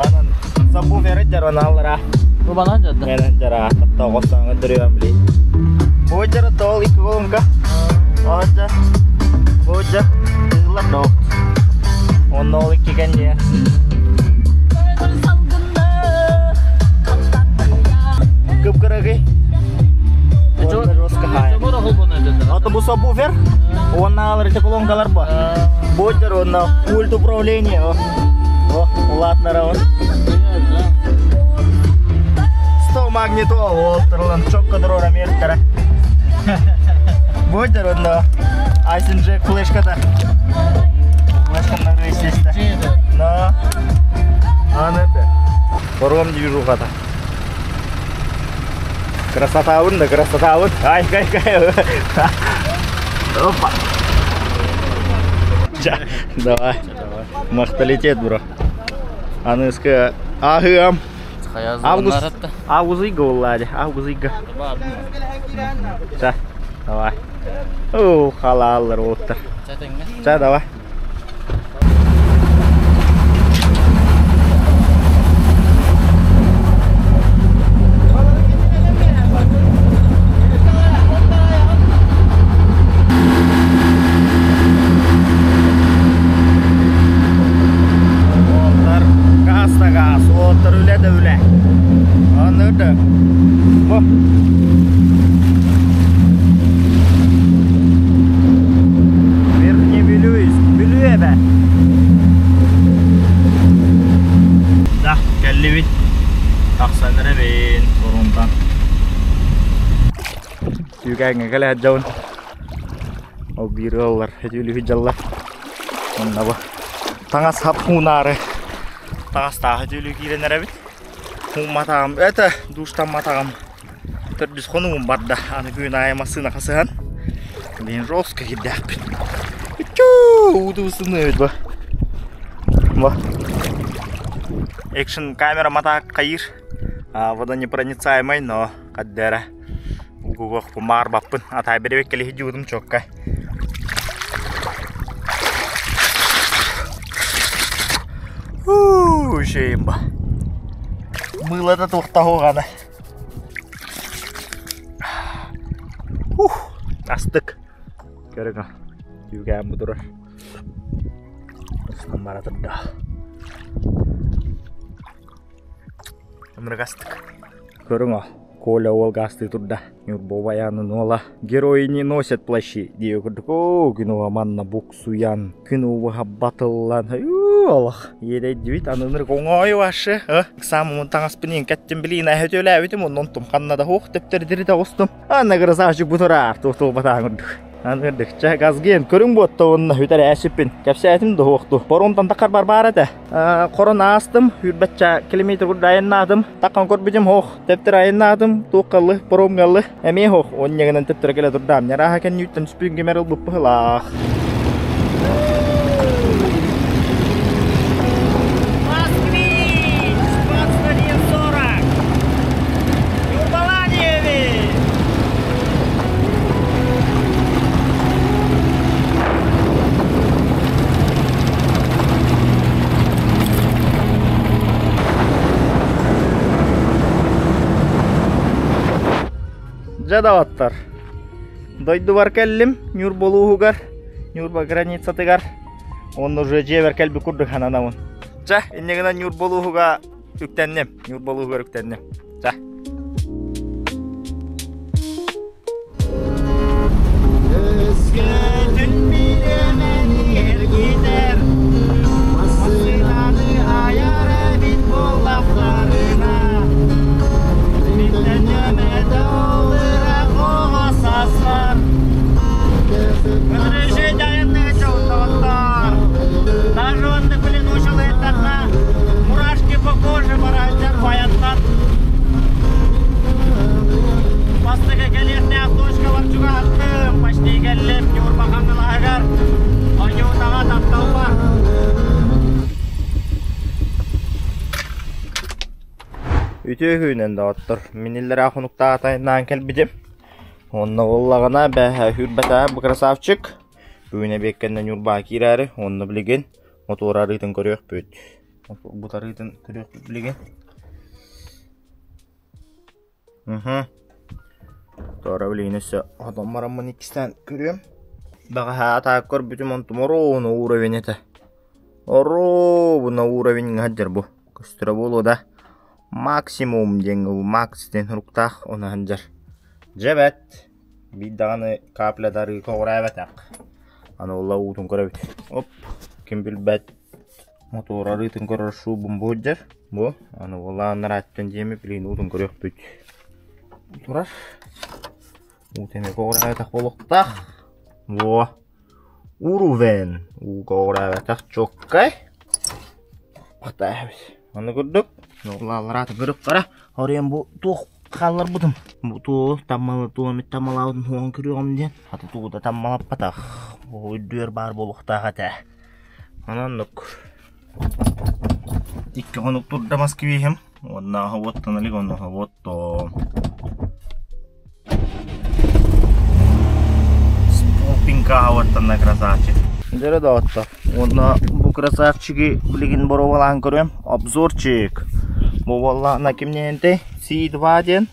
Анан сабвуфері жараналара. Бу банан жадда. Менен жара тоғыстаңы дүрем били. Бу жара тол икки колонка. Оджа. Бу жа тыылар доғыт. Онно ол икки кэнниэ. Кып-кырагый. Ото бу сабвуфер. Уонна алар ити колонкалар ба. Бу жар онно пульт управления. О, улаатнара он. 100 магнитол олтырылан чокко турар Америкара. Бу жар онно Айсен Джек флешката. Флешканы естественно. Но. Аны Паром движухата. Красота да красота вон. Ай, кай, кай. Опа. Давай. Махталитет, бро. Аныска ахыам. Август. Август ыйга уллади. Август ыйга. Ча, давай. О, халаллар оттар. Ча, давай. Уолаттар газ да газ, уолаттар үлэ да үлэ. Аны да. Бу. Верхний Вилюйск, Бүлүү эбэ. Да, кэллибит. Тахсан эрэбин, Торунтан. Түүкээҥҥэ кэлэ сылдьабын. Ол биир ыаллар этүүлүһү дьаллар. Онно бу таҥас хап хуунаары таҥастаах этүүлүү киирэн эрэбит. Хуумматаҕым это душтамматаҕым төрдүс хонугум барда. Аны күн аайы массыына хасыһан билигин жестко кирдээхпин. Уу сымныыбыт бу. Бу. Экшн камера матаак хайыр. Водонепроницаемый, но хаддера угугох баар баппын. Атай беребек келиһи жуудум чокка. Шейм ба. Мыло да туохтаһуҕана. Ух, астык. Көрүҥ түүгээн бу турар. Устан бара турда. Ымырык астык. Көрүҥ. Коля уол гаастыы турда. Ньурба убайаанын уола. Герои не носят плащи диэбит курдук. Оо, күн уһа манна буксуйан, күн уһа батыллан. Олох. Иэдэйдибит аныныр оҥой вашы. Самым таҥаспын иин кэттим билиин эһөтүөлээбитим оннон тум ханна да хуох төптөрдүри тоҕустум. Анна красавчик бутураар туохтуолбатаан курдук. Аны чэ, газген көрүҥ буотта уонна бүтэр ээсиппин. Кэпсээтим да уохту. Боруомтан такар барбаар этэ. Хорон аастым, хүрбэтчэ километр курда айаннаатым. Таккан көрбүтүм хоох. Тептер айаннаатым, туохкаллы, паромгаллы. Эмиэ хоох. Онньагынан тептер келе турдаам. Нярааха кэннүүттэн түспүн кемер ылбыппыһылаах. Москвич! 21.40! Ньурбалаан иһэбит! Дьэ доҕоттор, дойдубар кэллим Ньурба улууһугар, Ньурба границатыгар. Онно уже дьиэбэр кэлбит курдук сананабын. Чэ, инньэ гынан Ньурба улууһуга үктэнним. Ньурба улууһугар үктэнним. Чэ. Өскөтүн бириэмэни эргитэр, массыынаны айар эбит буоллахтарына, Миттэн нөмөтө ол ыраах оҕо саспар. Разрешите айанныгы чолтоттор. Даже онно блин учулыттарна мурашки по коже барааччар баяттан. Бастакы кэлиэхтээх точкалар чугаһаттым, почти кэллим Ньурба Хаҥалаһыгар, Оньуутаҕа тапталбар. Үтүө күнүнэн доҕоттор, мин иллэрээ хонуктаах атайнаан кэлбитим. Онно буоллаҕына бээһээ сүүрбэтэ бу красавчик. Бүгүн эбиэккэннэ Ньурбаҕа киирээри, онно билигин мотуор арыытын көрүөхпүт. Бут арыытын көрүөхпүт билигин. Туора билигин өссө хотон бараммын иккистээн көрүөм. Бэҕэһээ атаак көрбүтүм онтум оруобуна уровень этэ. Оруобуна уровень сылдьар бу. Көстөрө буолуо да. Максимум диэн макс диэн суруктаах ону сылдьар. Дьэ бэт. Биир даҕаны капля да арыы көҕүрээбэтэх. Аны ула уутун көрөбүт. Оп, ким билбэт мотуор арыытын көрөр шуубун бу сылдьар. Бу, аны улааннарааттан диэми билигин уутун көрүөхпүт. Турар. Уут эмиэ көҕүрээбэтэх буолуохтаах. Во. Уровень. Уу көҕүрээбэтэх чуоккай. Хатаабыт. Аны курдук. Улааларааты көрүк қара. Орыйан бу туох хаалларбытым. Бу туу таммалы туомит таммалаабытын хуон көрүөҕүм диэн. Хата туута таммалаппатах. Бу үрдүөр баар буолуохтаах этэ. Ононнук. Икки хонук турда Москвиһым. Уонна уоттан илик онно уоттом. Спупинка уоттанна красавчик. Дьэрэ доҕоттор. Уонна бу красавчиги билигин боруобалаан көрүөм. Обзорчик. Бу буоллаҕына кимнээнтэй? C2 диэн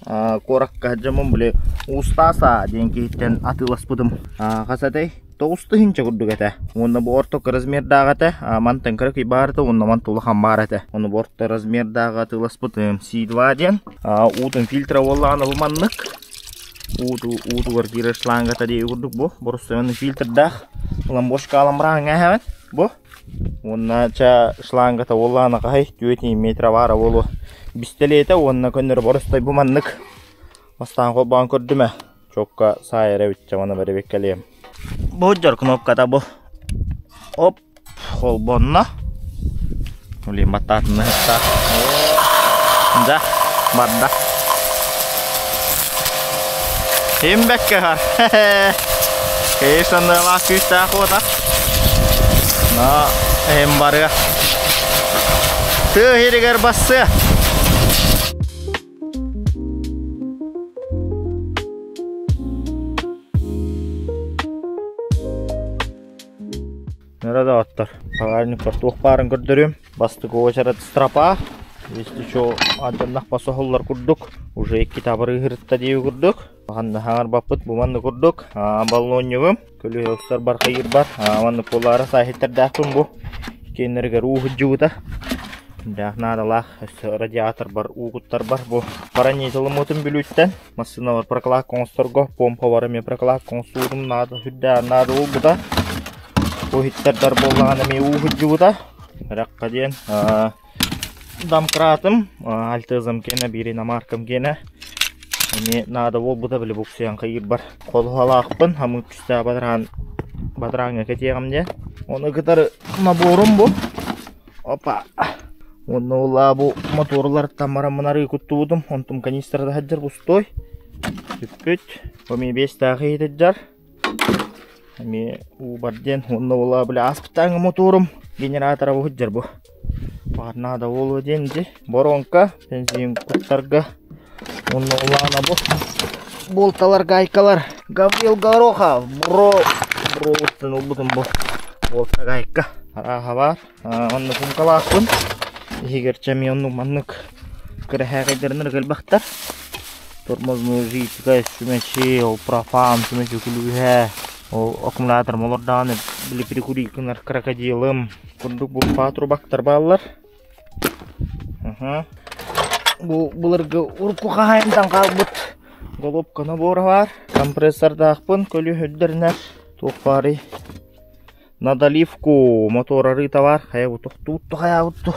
куоракка дьоммун били Устаса диэн киһиттэн атыыласпытым. Хас этэй? 9 тыһыынча курдук этэ. Уонна бу ортоку размердаах этэ. Мантан кыракый баар этэ, уонна мантан улахан баар этэ. Ону бу орто размердааҕы атыыласпытым. C2 диэн. Уутун фильтра буоллаҕына бу маннык. Ууту уутугар киирэр шлангата дии курдук бу. Боростуойунан фильтрдаах. Ылан бошка алан бараан ээһэбин. Бу. Уонна ча шлангата буоллаҕына хаһай 4 метра баара буолуо. Бистэлиэтэ уонна көннөрү боростой бу маннык. Бастаан холбоон көрдүм ээ. Чокка саайар эбит чамана бэрэбиэккэлиэм. Бу дьор кнопката бу. Оп, холбонно. Блин, баттаатынна хытта. Да, барда. Ким бэккэ хар. Конечно, күүстээх уота. Но эм барыа. Тыа иһигэр бассыа. Нөрө доҕоттор, багажникпар туох баарын көрдөрүм. Бастакы уочарат стропа. Если что, алдьаннах соһуллар курдук. Уже икки табырыыһырытта диэби курдук. Ханна хаҥарбаппыт бу манны курдук. Баллонньугум. Көлүөһэ устар бар хайыр бар. Манны полара сааһиттардаахпын бу. Кеннергер уу хыдьыбыта. Сүрдээх наадалаах өссө радиаторбар уу куттарбар бу паранитылыммытын Бүлүүттэн массыыналар прокладка оҥосторго помпалар эмиэ прокладка оҥостуутум наада сүрдээх наада буолбута. Бу иһиттэрдэр буоллаҕына эмиэ уу сылдьыбыта. Эрэххэ диэн домкратым альтезам киэнэ биир иномаркам киэнэ эмиэ наада буолбута били буксуйан хайыырбар холуһалаахпын хамыы түстээх бадараан бадарааҥҥа кэтиэҕим диэн. Ону кытары наборум бу. Опа. Уонна ол бу моторлартан бараммын арыы куттубутум. Онтум канистрада сылдьар пустой. Бүппүт. Эмиэ биэстээх иһитирдьар. Эмиэ уу бар диэн. Уонна ол били ааспыттааҥы моторум генератора бу сылдьар бу. Баҕар наада буолуо диэн ити. Воронка, бензин куттарга. Уонна улаана бу болталар, гайкалар. Гаврил Горохов, бро, бро ылбытым бу. Болта гайка. Арааһа баар. Онно сумкалаахпын. Иһигэр чэмий оннук маннык кыраһаакайдарынар кэлбэхтэр. Тормозной жидкость, сүмэчи, ол профан, сүмэчи күлүүһэ, ол аккумулятор олордаҕына били прикурить гынар крокодилым курдук бу патрубактар бааллар. Бу былыргы урукку хаһаайынтан хаалбыт голубка набора баар. Компрессордаахпын көлүөһүрдэринэр туох баарый? На доливку мотор арыыта баар. Хайа бу тохтуутtu хайаабытту.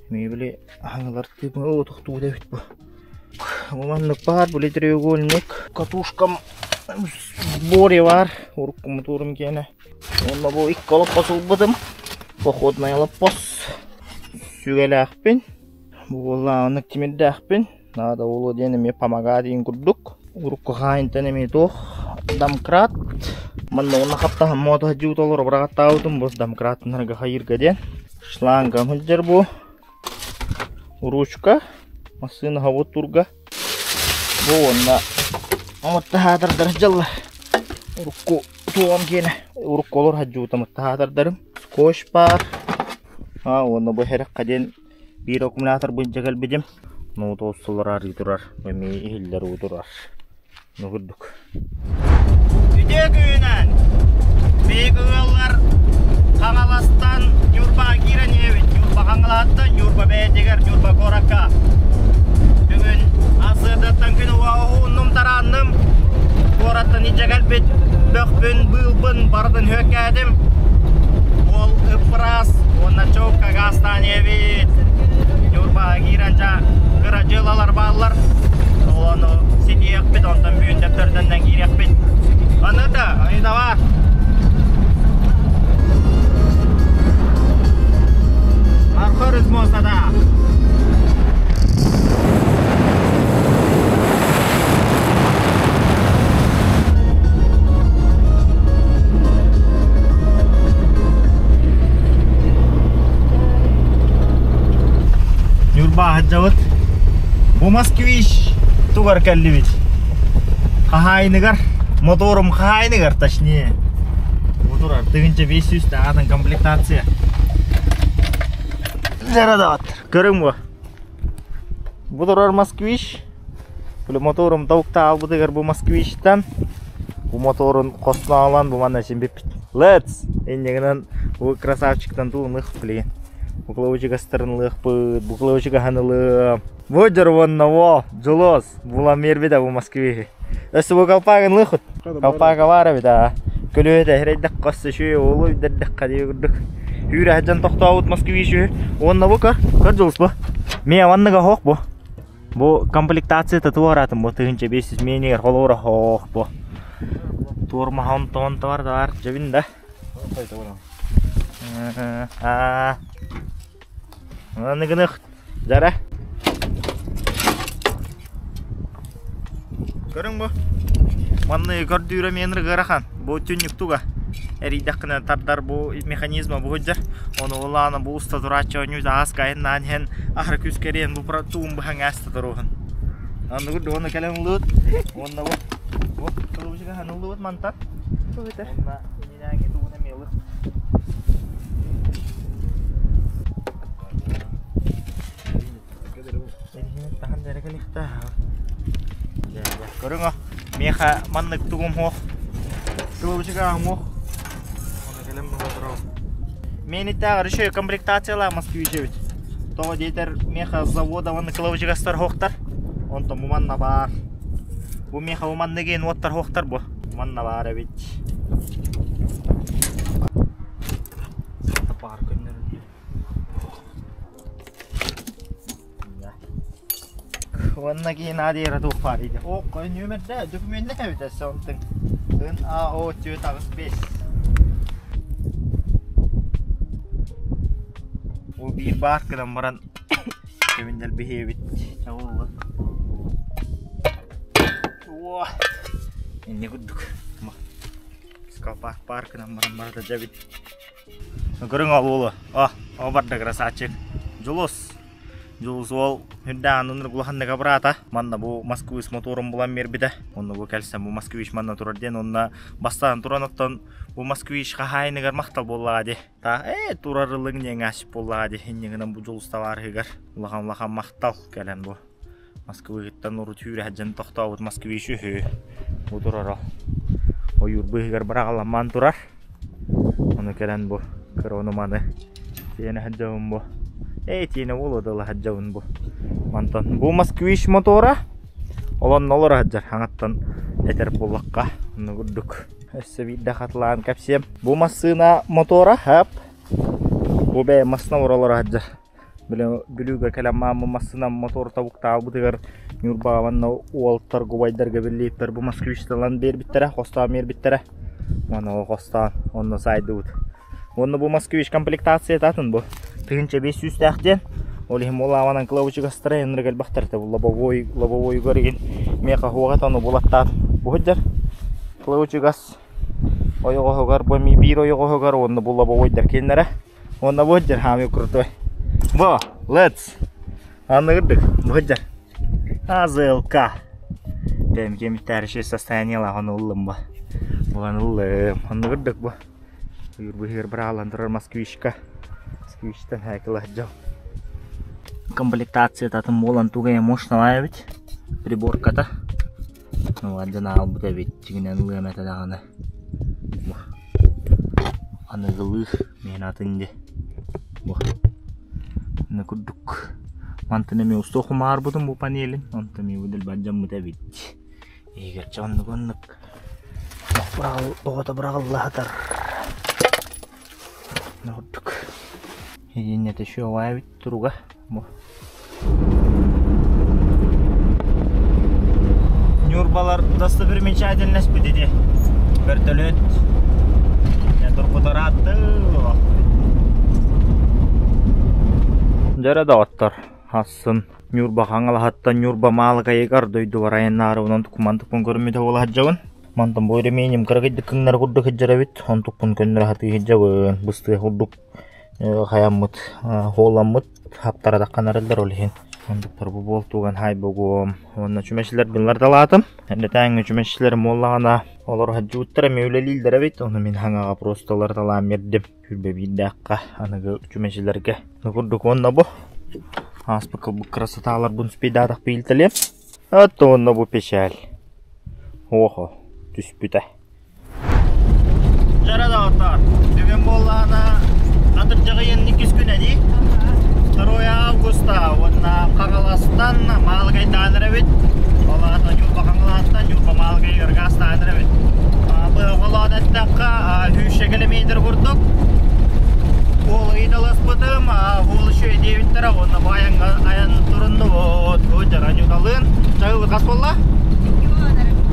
Эмиэ били аһаҥалар тыымы тохтуут эбит бу. Бу маннык баар, били треугольник. Катушкам сборе баар. Урукку моторум киэнэ. Уонна бу икки олоппос ылбытым. Походный олоппос. Сүгэлээхпин. Бу буоллаҕына тимирдээхпин. Наада буолуо диэн эмиэ помогаа диэн курдук. Урукку хаайынтан эмиэ туох домкрат. Манна уонна хаптаһан муота сылдьыбыт олоро быраҕаттаабытым бу домкраттанарга хайыырга диэн. Шлангам сылдьар бу. Ручка. Массыына хобуттуурга. Бу уонна оҥоттаһаатардар дьалла. Урукку туом киэнэ. Урукку олор сылдьыбытым таһаатардарым. Скотч баар. А уонна бу хэрэххэ диэн Биир аккумулятор быдьа кэлбитим, ноутуоссулар арыы турар, эмиэ иһиллэр уу турар. Ну курдук. Үтүө күнүнэн! Биһиги ыаллар Хаҥаластан Ньурбаҕа киирэн иһэбит. Ньурба Хаҥалаһыттан Ньурба бэйэтигэр Ньурба куоракка. Бүгүн Ассыырдаттан күн уһуннум тараанным. Куораттан илдьэ кэлбит бөхпүн, быылбын барытын үөккээтим. Уол ыппыраас уонна чоукка гаастаан иһэбит. Ньурбаҕа киирэн дьа кыра дьыалалар бааллар. Ол ону ситиэхпит, онтон бүгүн дөптөрдөннөн киириэхпит. Аныта, айдава. Архарыз муостата. Ньурба сылдьабыт. Бу Москвич тугар кэллибит. Хаһаайыныгар, моторум хаһаайыныгар точнее. Бу турар 1500 атын комплектация. Жарадаваттар. Көрүҥ бу. Бу турар Москвич. Били моторум тауыкта албытыгар бу Москвичтан бу моторун хосноолон бу манна син бүппүт. Let's! Иннигинэн бу красавчиктан туунух блин. Буклавычыгастарын ылыахпыт, буклавычыгаһын ылыам. Бу дьоруоннаво, Дьулус, булан биэрбитэ бу Москвиһы. Өссө бу колпагын ылыахпыт. Колпага баар эбит аа. Көлүөтэ эрэйдэх хосто үчүгэй уолу үрдэрдэххэ дии курдук. Үүрэ сылдьан тохтообут Москвич үһү. Уонна бу көр, көр Дьулус бу. Миэ манныга оһох бу. Бу комплектацията туораатын бу 1500 миэнигэр холобура оһох бу. Туормаһа онтон бар да бар дьэбин да. Аа. Аныгынык жара. Көрүҥ бу. Манны көрдүүрэ миэнир ыарахан. Бу түннүк туга. Эрийдэххинэ тардар бу механизма бу сылдьар. Ону улаана бу уста турааччы оонньуу аас кайыннаан иһэн аһара күүскэ эриэн бу туум быһаҥ ааста туруоһун. Аныгы дуону кэлэн ыллыбыт. Уонна бу бу кылыбычыга ыллыбыт мантан. Уонна ининээҥи тугун эмиэ ылык. Таһан дэрэ кэлиэхтээх. Көрүҥ миэхэ маннык тугум суох. Кылыбычыга суох. Миэнитээҕэр үчүгэй комплектациялаах Москвич эбит. Тоҕо диэтэр миэхэ завода уонна кылабычыгастар суохтар. Онтон бу манна баар. Бу миэхэ бу манна гиэн уоттар суохтар бу. Манна баар эбит. Баар көннөрүллүү. Уонна киин аадыйара туох баар иде. О, нүөмэрдэ документна эбит өссө онтун. Ын А О 485. Бу биир баар гынан баран кэбиннэр биһиэбит. Чабылла. О, инне курдук. Скалпаак баар гынан баран барыта дьэбит. Көрүҥ ол уолу. О, о барда красавчик. Дьулус. Дьулус уол үрдээн ынырык улаханнык абыраата. Манна бу Москвич моторун булан биэрбитэ. Онно бу кэлсэн бу Москвич манна турар диэн онно бастаан туран оттон бу Москвич хаһаайыныгар махтал буоллаҕа дии. Та ээ турар ылыҥ диэн аасып буоллаҕа дии. Иннигинэн бу Дьулус табаарыһыгар улахан улахан махтал кэлэн бу Москвыттан урут сүүрэ сылдьан тохтообут Москвич үһү. Бу турара. Ойуур быыһыгар быраҕаламмаан турар. Ону кэлэн бу кыра ону маны тиэнэ сылдьабын бу. Ээ тиэнэ буолуо да ыла сылдьабын бу. Мантан бу Москвич мотора олонно олоро сылдьар хаҥаттан этэр буоллахха онно курдук. Өссө биирдэ хатылаан кэпсиэм. Бу массыына мотора хап. Бу бэйэ массыына олоро сылдьар. Били Бүлүүгэ кэлэн мааммын массыынам мотуор тобуктаабытыгар Ньурбаҕа манна уолтар губайдарга биллииттэр бу москвичталан биэрбиттэрэ, хостоон биэрбиттэрэ. Уонна ол хостоон онно саайдыбыт. Уонна бу москвич комплектацията атын бу. 1500-тээх диэн. Ол иһин ол ааманан кылабычыгастара эннер элбэхтэр этэ. Бу лобовой лобовойугар игин миэхэ хуоҕа ону булаттаат. Бу сылдьар кылабычыгас ойоҕоһугар бу эмиэ биир ойоҕоһугар уонна бу лобовойдар кинилэрэ. Уонна бу сылдьар хаамыы крутой. Бо, let's. Аныгырдык, бу сылдьар. АЗЛК. Тэм кемиттәриши состояниелаах ону ыллым бу. Булан ыллым. Аныгырдык бу. Үйүр быһыыр быраалан турар москвичка. Москвичтан хээкила дьон. Комплектацията атын буолан тугайа мощная эбит. Приборката. Ну, ардьан аалбыт эбит, дьиҥинэн ылыам этэ даҕаны. Бу аныгылыы миэнэ атын дии. Бу аны курдук мантан эмиэ устуох умаарбытым бу панелин, онтон эмиэ бу дэлби алдьаммыт эбит. Иһигэр оннук оннук оҕото быраҕылла сытар. Курдук. Сидиэнньэтэ үчүгэй эбит туруга. Бу. Ньурбалар достопримечательность ити. Вертолет туркутараатты. Дьэрэ доҕоттор, асын Ньурба Хаҥалаһаттан Ньурба Маалыкайыгар дойдубар айаннаары онон тукуман туппун көрүммүтэ буола сылдьабын. Мантан бу ремением кыракыйдык кыҥнары курдук сылдьар эбит, онтукпун көннөрө сатыы сылдьабын, быстыа курдук хайаммыт, хуоламмыт хаптаратаххын арыллар ол иһин. Онтуктар бу буолтуган хайбогуом. Уонна чүмэчилэр билларталаатым. Эрдэтээҥҥи чүмэчилэр буоллаҕына олор сылдьыбыттар эмиэ үлэлииллэр эбит. Ону мин хаҥаҕа просто уларыталаан биэрдим. Сүүрбэ биирдээххэ аныгы чүмэчилэргэ. Ну курдук уонна бу ааспыкка бу красоталарбын успейдаатах биилтэлиэм. Ат уонна бу печаль. Оһо, түспүтэ. Дьара доҕоттоор, бүгүн буоллаҕына атырдьах ыйын иккис күнэ дии. 2 августа уонна Хаҥаластан Маалыкайдаан эрэбит. Ол аата Ньурба Хаҥалаһыттан Ньурба Маалыкайыгар гаастаан эрэбит. Быһа холоон эттэххэ, сүүсчэ километр курдук. Уол ыйыталаспытым, уол үчүгэй диэбиттэрэ уонна бу айаҥҥа айан туруннубут. Бу дьара Ньуталыын. Чаһыы хас буолла?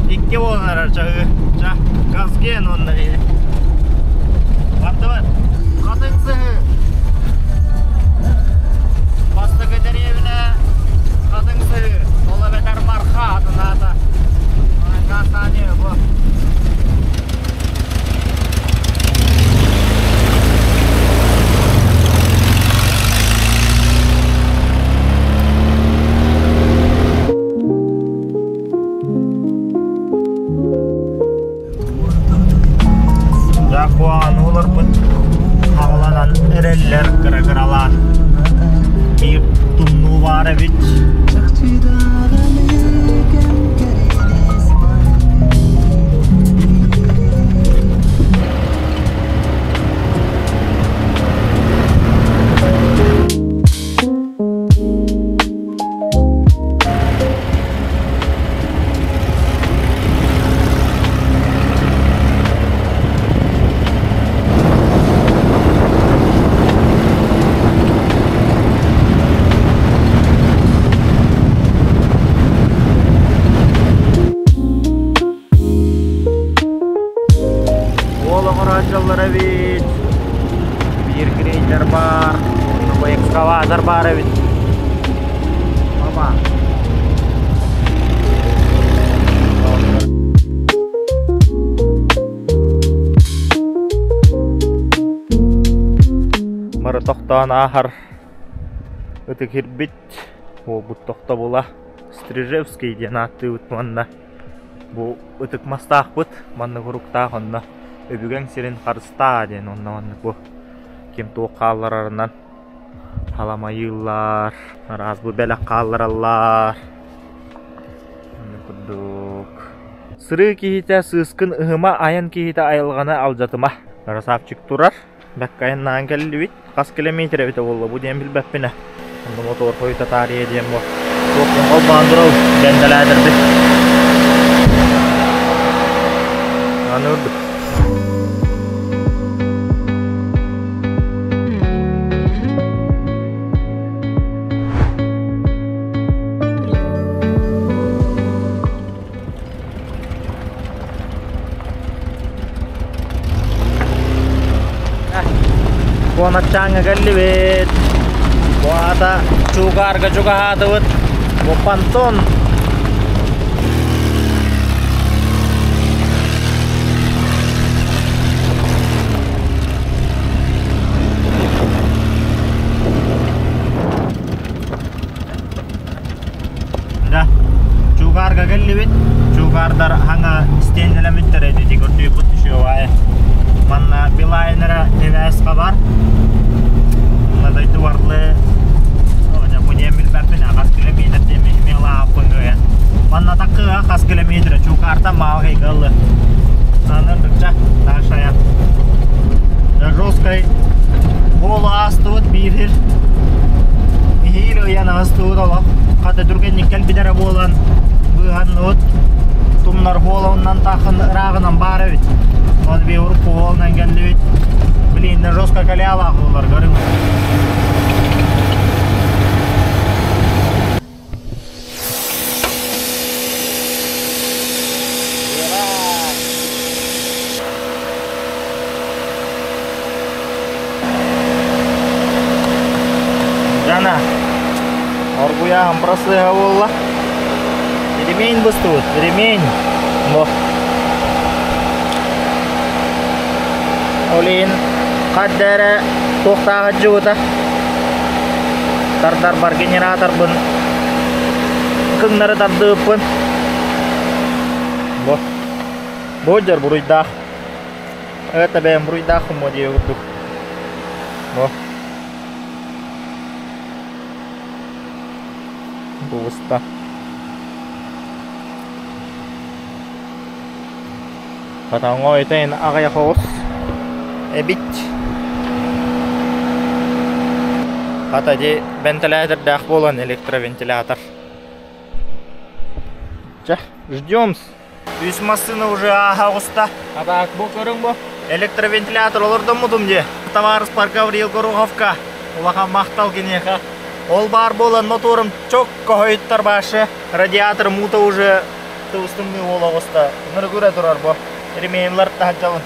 Икки буолан эрэр чаһыы. Ча, газген уонна Бардыбыт. Хатыҥ сыһыы. Бастакы дэриэбинэ Хатыҥ сыһыы. Ол эбэтэр Марха атын аата. Касание бу. Дьакуан олорбут хаҕаланан эрэллэр кыра-кыралаан. Биир тумнуу баар эбит. Тохтоон ааһар ытык ирбит буолбут тохтобула Стрижевский диэн ааттыыбыт уонна бу ытык мастаахпыт маннык уруктаах онно өбүгэҥ сирин харыстаа диэн онно маннык бу ким туох хаалларарынан халамайыыллар, араас бу бэлэх хааллараллар. Оннук курдук. Сырыы киһитэ сыыскын ыһыма, айан киһитэ айылҕаны алдьатыма. Красавчик турар. Бэккэ айаннаан кэллибит. Хас километр эбитэ буолла бу диэн билбэппин ээ. Онно мотуор хойута таарыйа диэн бу. Туох холбоон турабыт, бэндэлээтэрбит. Аны үрдүк. Куоначчааҥҥа кэллибит. Бу аата Чугаарга чугаһаатыбыт. Бу понтон. Да, Чугаарга кэллибит. Чугаардар хаҥа стендэлэмиттэр эти көрдүүппүт түшүөҕэ. Манна Билайнера ТВС-ка бар. Манна дойду барлы. Бу диэн билбэппин, хас километр диэн милааппын кыайан. Манна таккыга хас километр Чугаарта маалгайга ылы. Аны дыкча, дальше Жесткай Буолу аастыбыт биир Иһиил ыйан аастыбыт олох. Хата түргэнник кэлбитэрэ буолан быыһанныбыт. Тумнар буолуоннан таахын ырааҕынан баар эбит. Ол би урукку буолунан кэллибит. Блин, жестко калялаах буолар көрүҥ. Жана, оргуйааһын просыһа буолла. Ремень быстыбыт, ремень. Бо. Ол иһин хат эрэ туохтааҕа дьыбыта. Тардарбар генераторбын кыҥнары тардыыппын. Бу. Бу дьэр буруйдаах. Это бэйэм буруйдаахпын буо диэ курдук. Бу. Бу Хотоҥҥо итин аҕыйах оҕус эбит. Хата ити вентилятордаах буолан электровентилятор. Чэ, ждем. Үс массыына уже ааһа оҕуста. А так бу көрүҥ бу. Электровентилятор олордоммутум дии. Товарищ Гавриил Гороховка. Улахан махтал киниэхэ. Ол баар буолан моторум чокко хойуттар башы. Радиатор муута уже Тыбыстымныы уол оҕуста ынырыгыра турар бу. Ремейнлар таһырдьабын.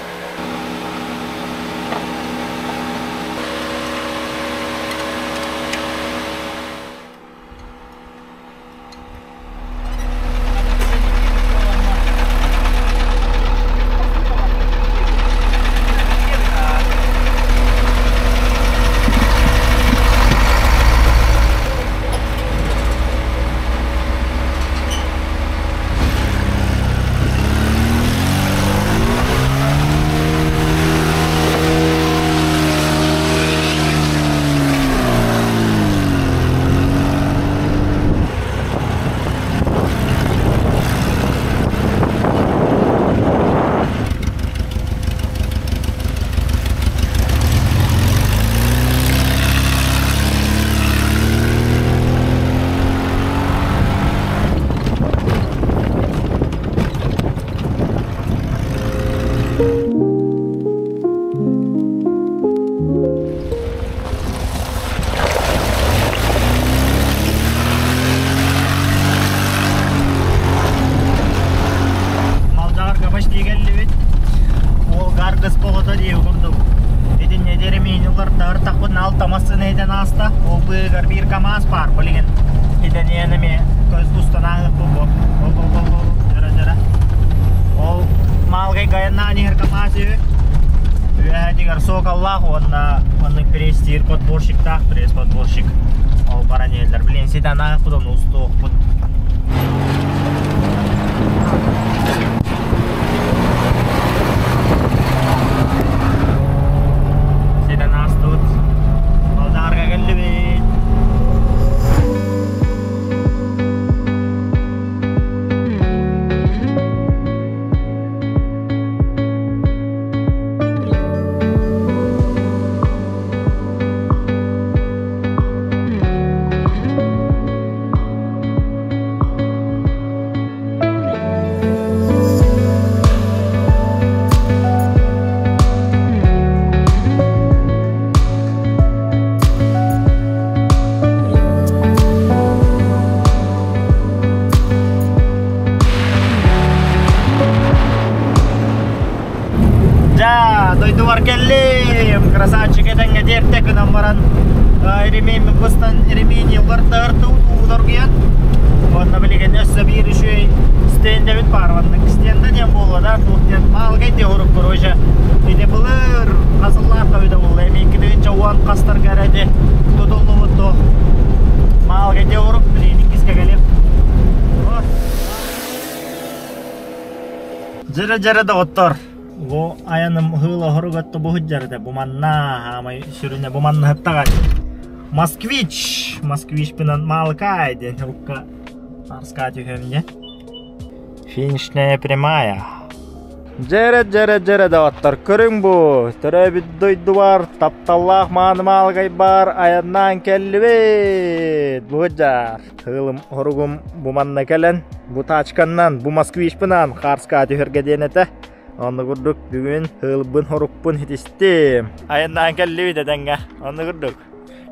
Малдьаҕарга почти кэллибит. Уол гаргыс боҕото дии курдук. Итиннэ Деремейни ыллартаҕыр алта массыына этэн ааста. Ол быыгар биир КамАЗ баар билигин. Итэниэн эмиэ көс устан ааһыппыт бу. Ол ол ол ол дьара дьара. Ол маалгай гаяннаан иһэр КамАЗ үһү. Үөһэ дигэр Бэйэтигэр суокаллаах уонна оннук пресс-тиир подборщиктаах, пресс-подборщик. Ол баран иһэллэр. Блин, ситэн аахпыт, ону устуохпут. Ситэн аастыбыт. Алдаарга кэллибит. Дьа, дойдубар кэллим. Красавчик этэҥҥэ тиэртэ гынан баран ремень быстан ремень улардар торгуйан. Уонна билигин өссө биир үчүгэй стендэбит баар. Маннык стенда диэн буолуо да, туох диэн маалгай диэн урук короче. Ити былыр хасыллаах эбитэ буолла. Эми 2010 хастарга эрэ ити тутуллубут туох. Маалгай диэн урук билигин иккискэ кэлиэм. Дьэрэ-дьэрэ доҕоттор, бу айаным ыһыыл оһорук өттө бу сылдьар бу манна хаамай сүрүнэ бу манна сыттаҕай. Москвич, Москвичпынан Малыкай диэн урукка Арска түһүөм дьэ. Финишная прямая. Дьэрэ-дьэрэ-дьэрэ доҕоттор, көрүҥ бу, төрөөбүт дойдубар тапталлаах мааны маалыкайбар айаннаан кэллибит. Бу сылдьар. Тыылым хоругум бу манна кэлэн, бу тачканнан, бу москвичпынан Харска түһэргэ диэн этэ. Онно курдук бүгүн тыылбын хорукпун хитистим. Айаннаан кэллибит этэҥҥэ. Онно курдук.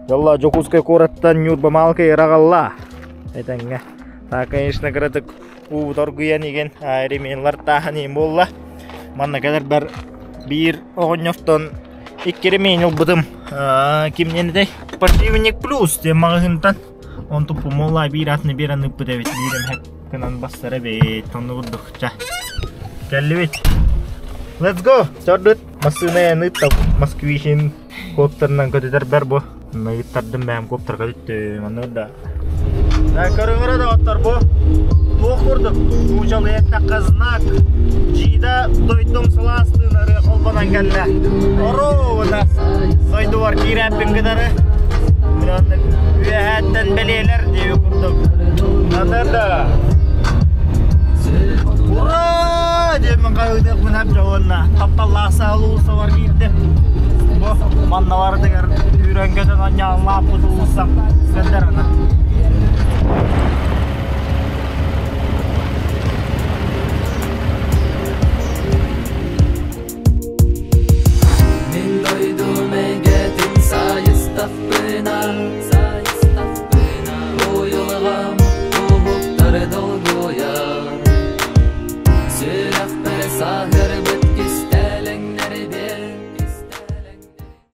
Ялла Дьокуускай куораттан Ньурба Маалыкай ыраҕалла. Этэҥҥэ. Та, конечно, кыратык уу торгуйан игин ремень тааһан иин буолла. Манна кэлэрбэр биир оҕонньортон икки ремень ылбытым. Кимнен этэй? Спортивник плюс диэн маҕаһыынтан. Онтум пумолла биир атыны биэрэн ыыппыт эбит, биир эмэһэк гынан бастар эбит, онну курдук. Ча. Кэллибит. Let's go! Сордут. Массыына ыытта Москвичин коптерынан көтүтэрбэр бу. Ыыттардым бэйэм коптерга бүттүм. Онну да. Да, көрүҥөрө да оттор бу. Туох курдук нуучалыы эттэххэ знак Джида дойдум сылаас тыынары холбонон кэллэ. Оруобуна дойдубар киирээппин кытары үөһээттэн бэлиэлэр диэби курдук. Анарда Ура! диэммин хаһыытыахпын хап дьоһунна. Тапталлаах саал уулуссалар киирдэ. Бу манна барытыгар үүрэн көтөн онньоонлааппыт уулуссам сылдьар ана. Мин дойдум эйгэтин сайыстахпына, сайыстахпына, уйулҕам уһуктар долгуйар. Сүрэхпэр саһы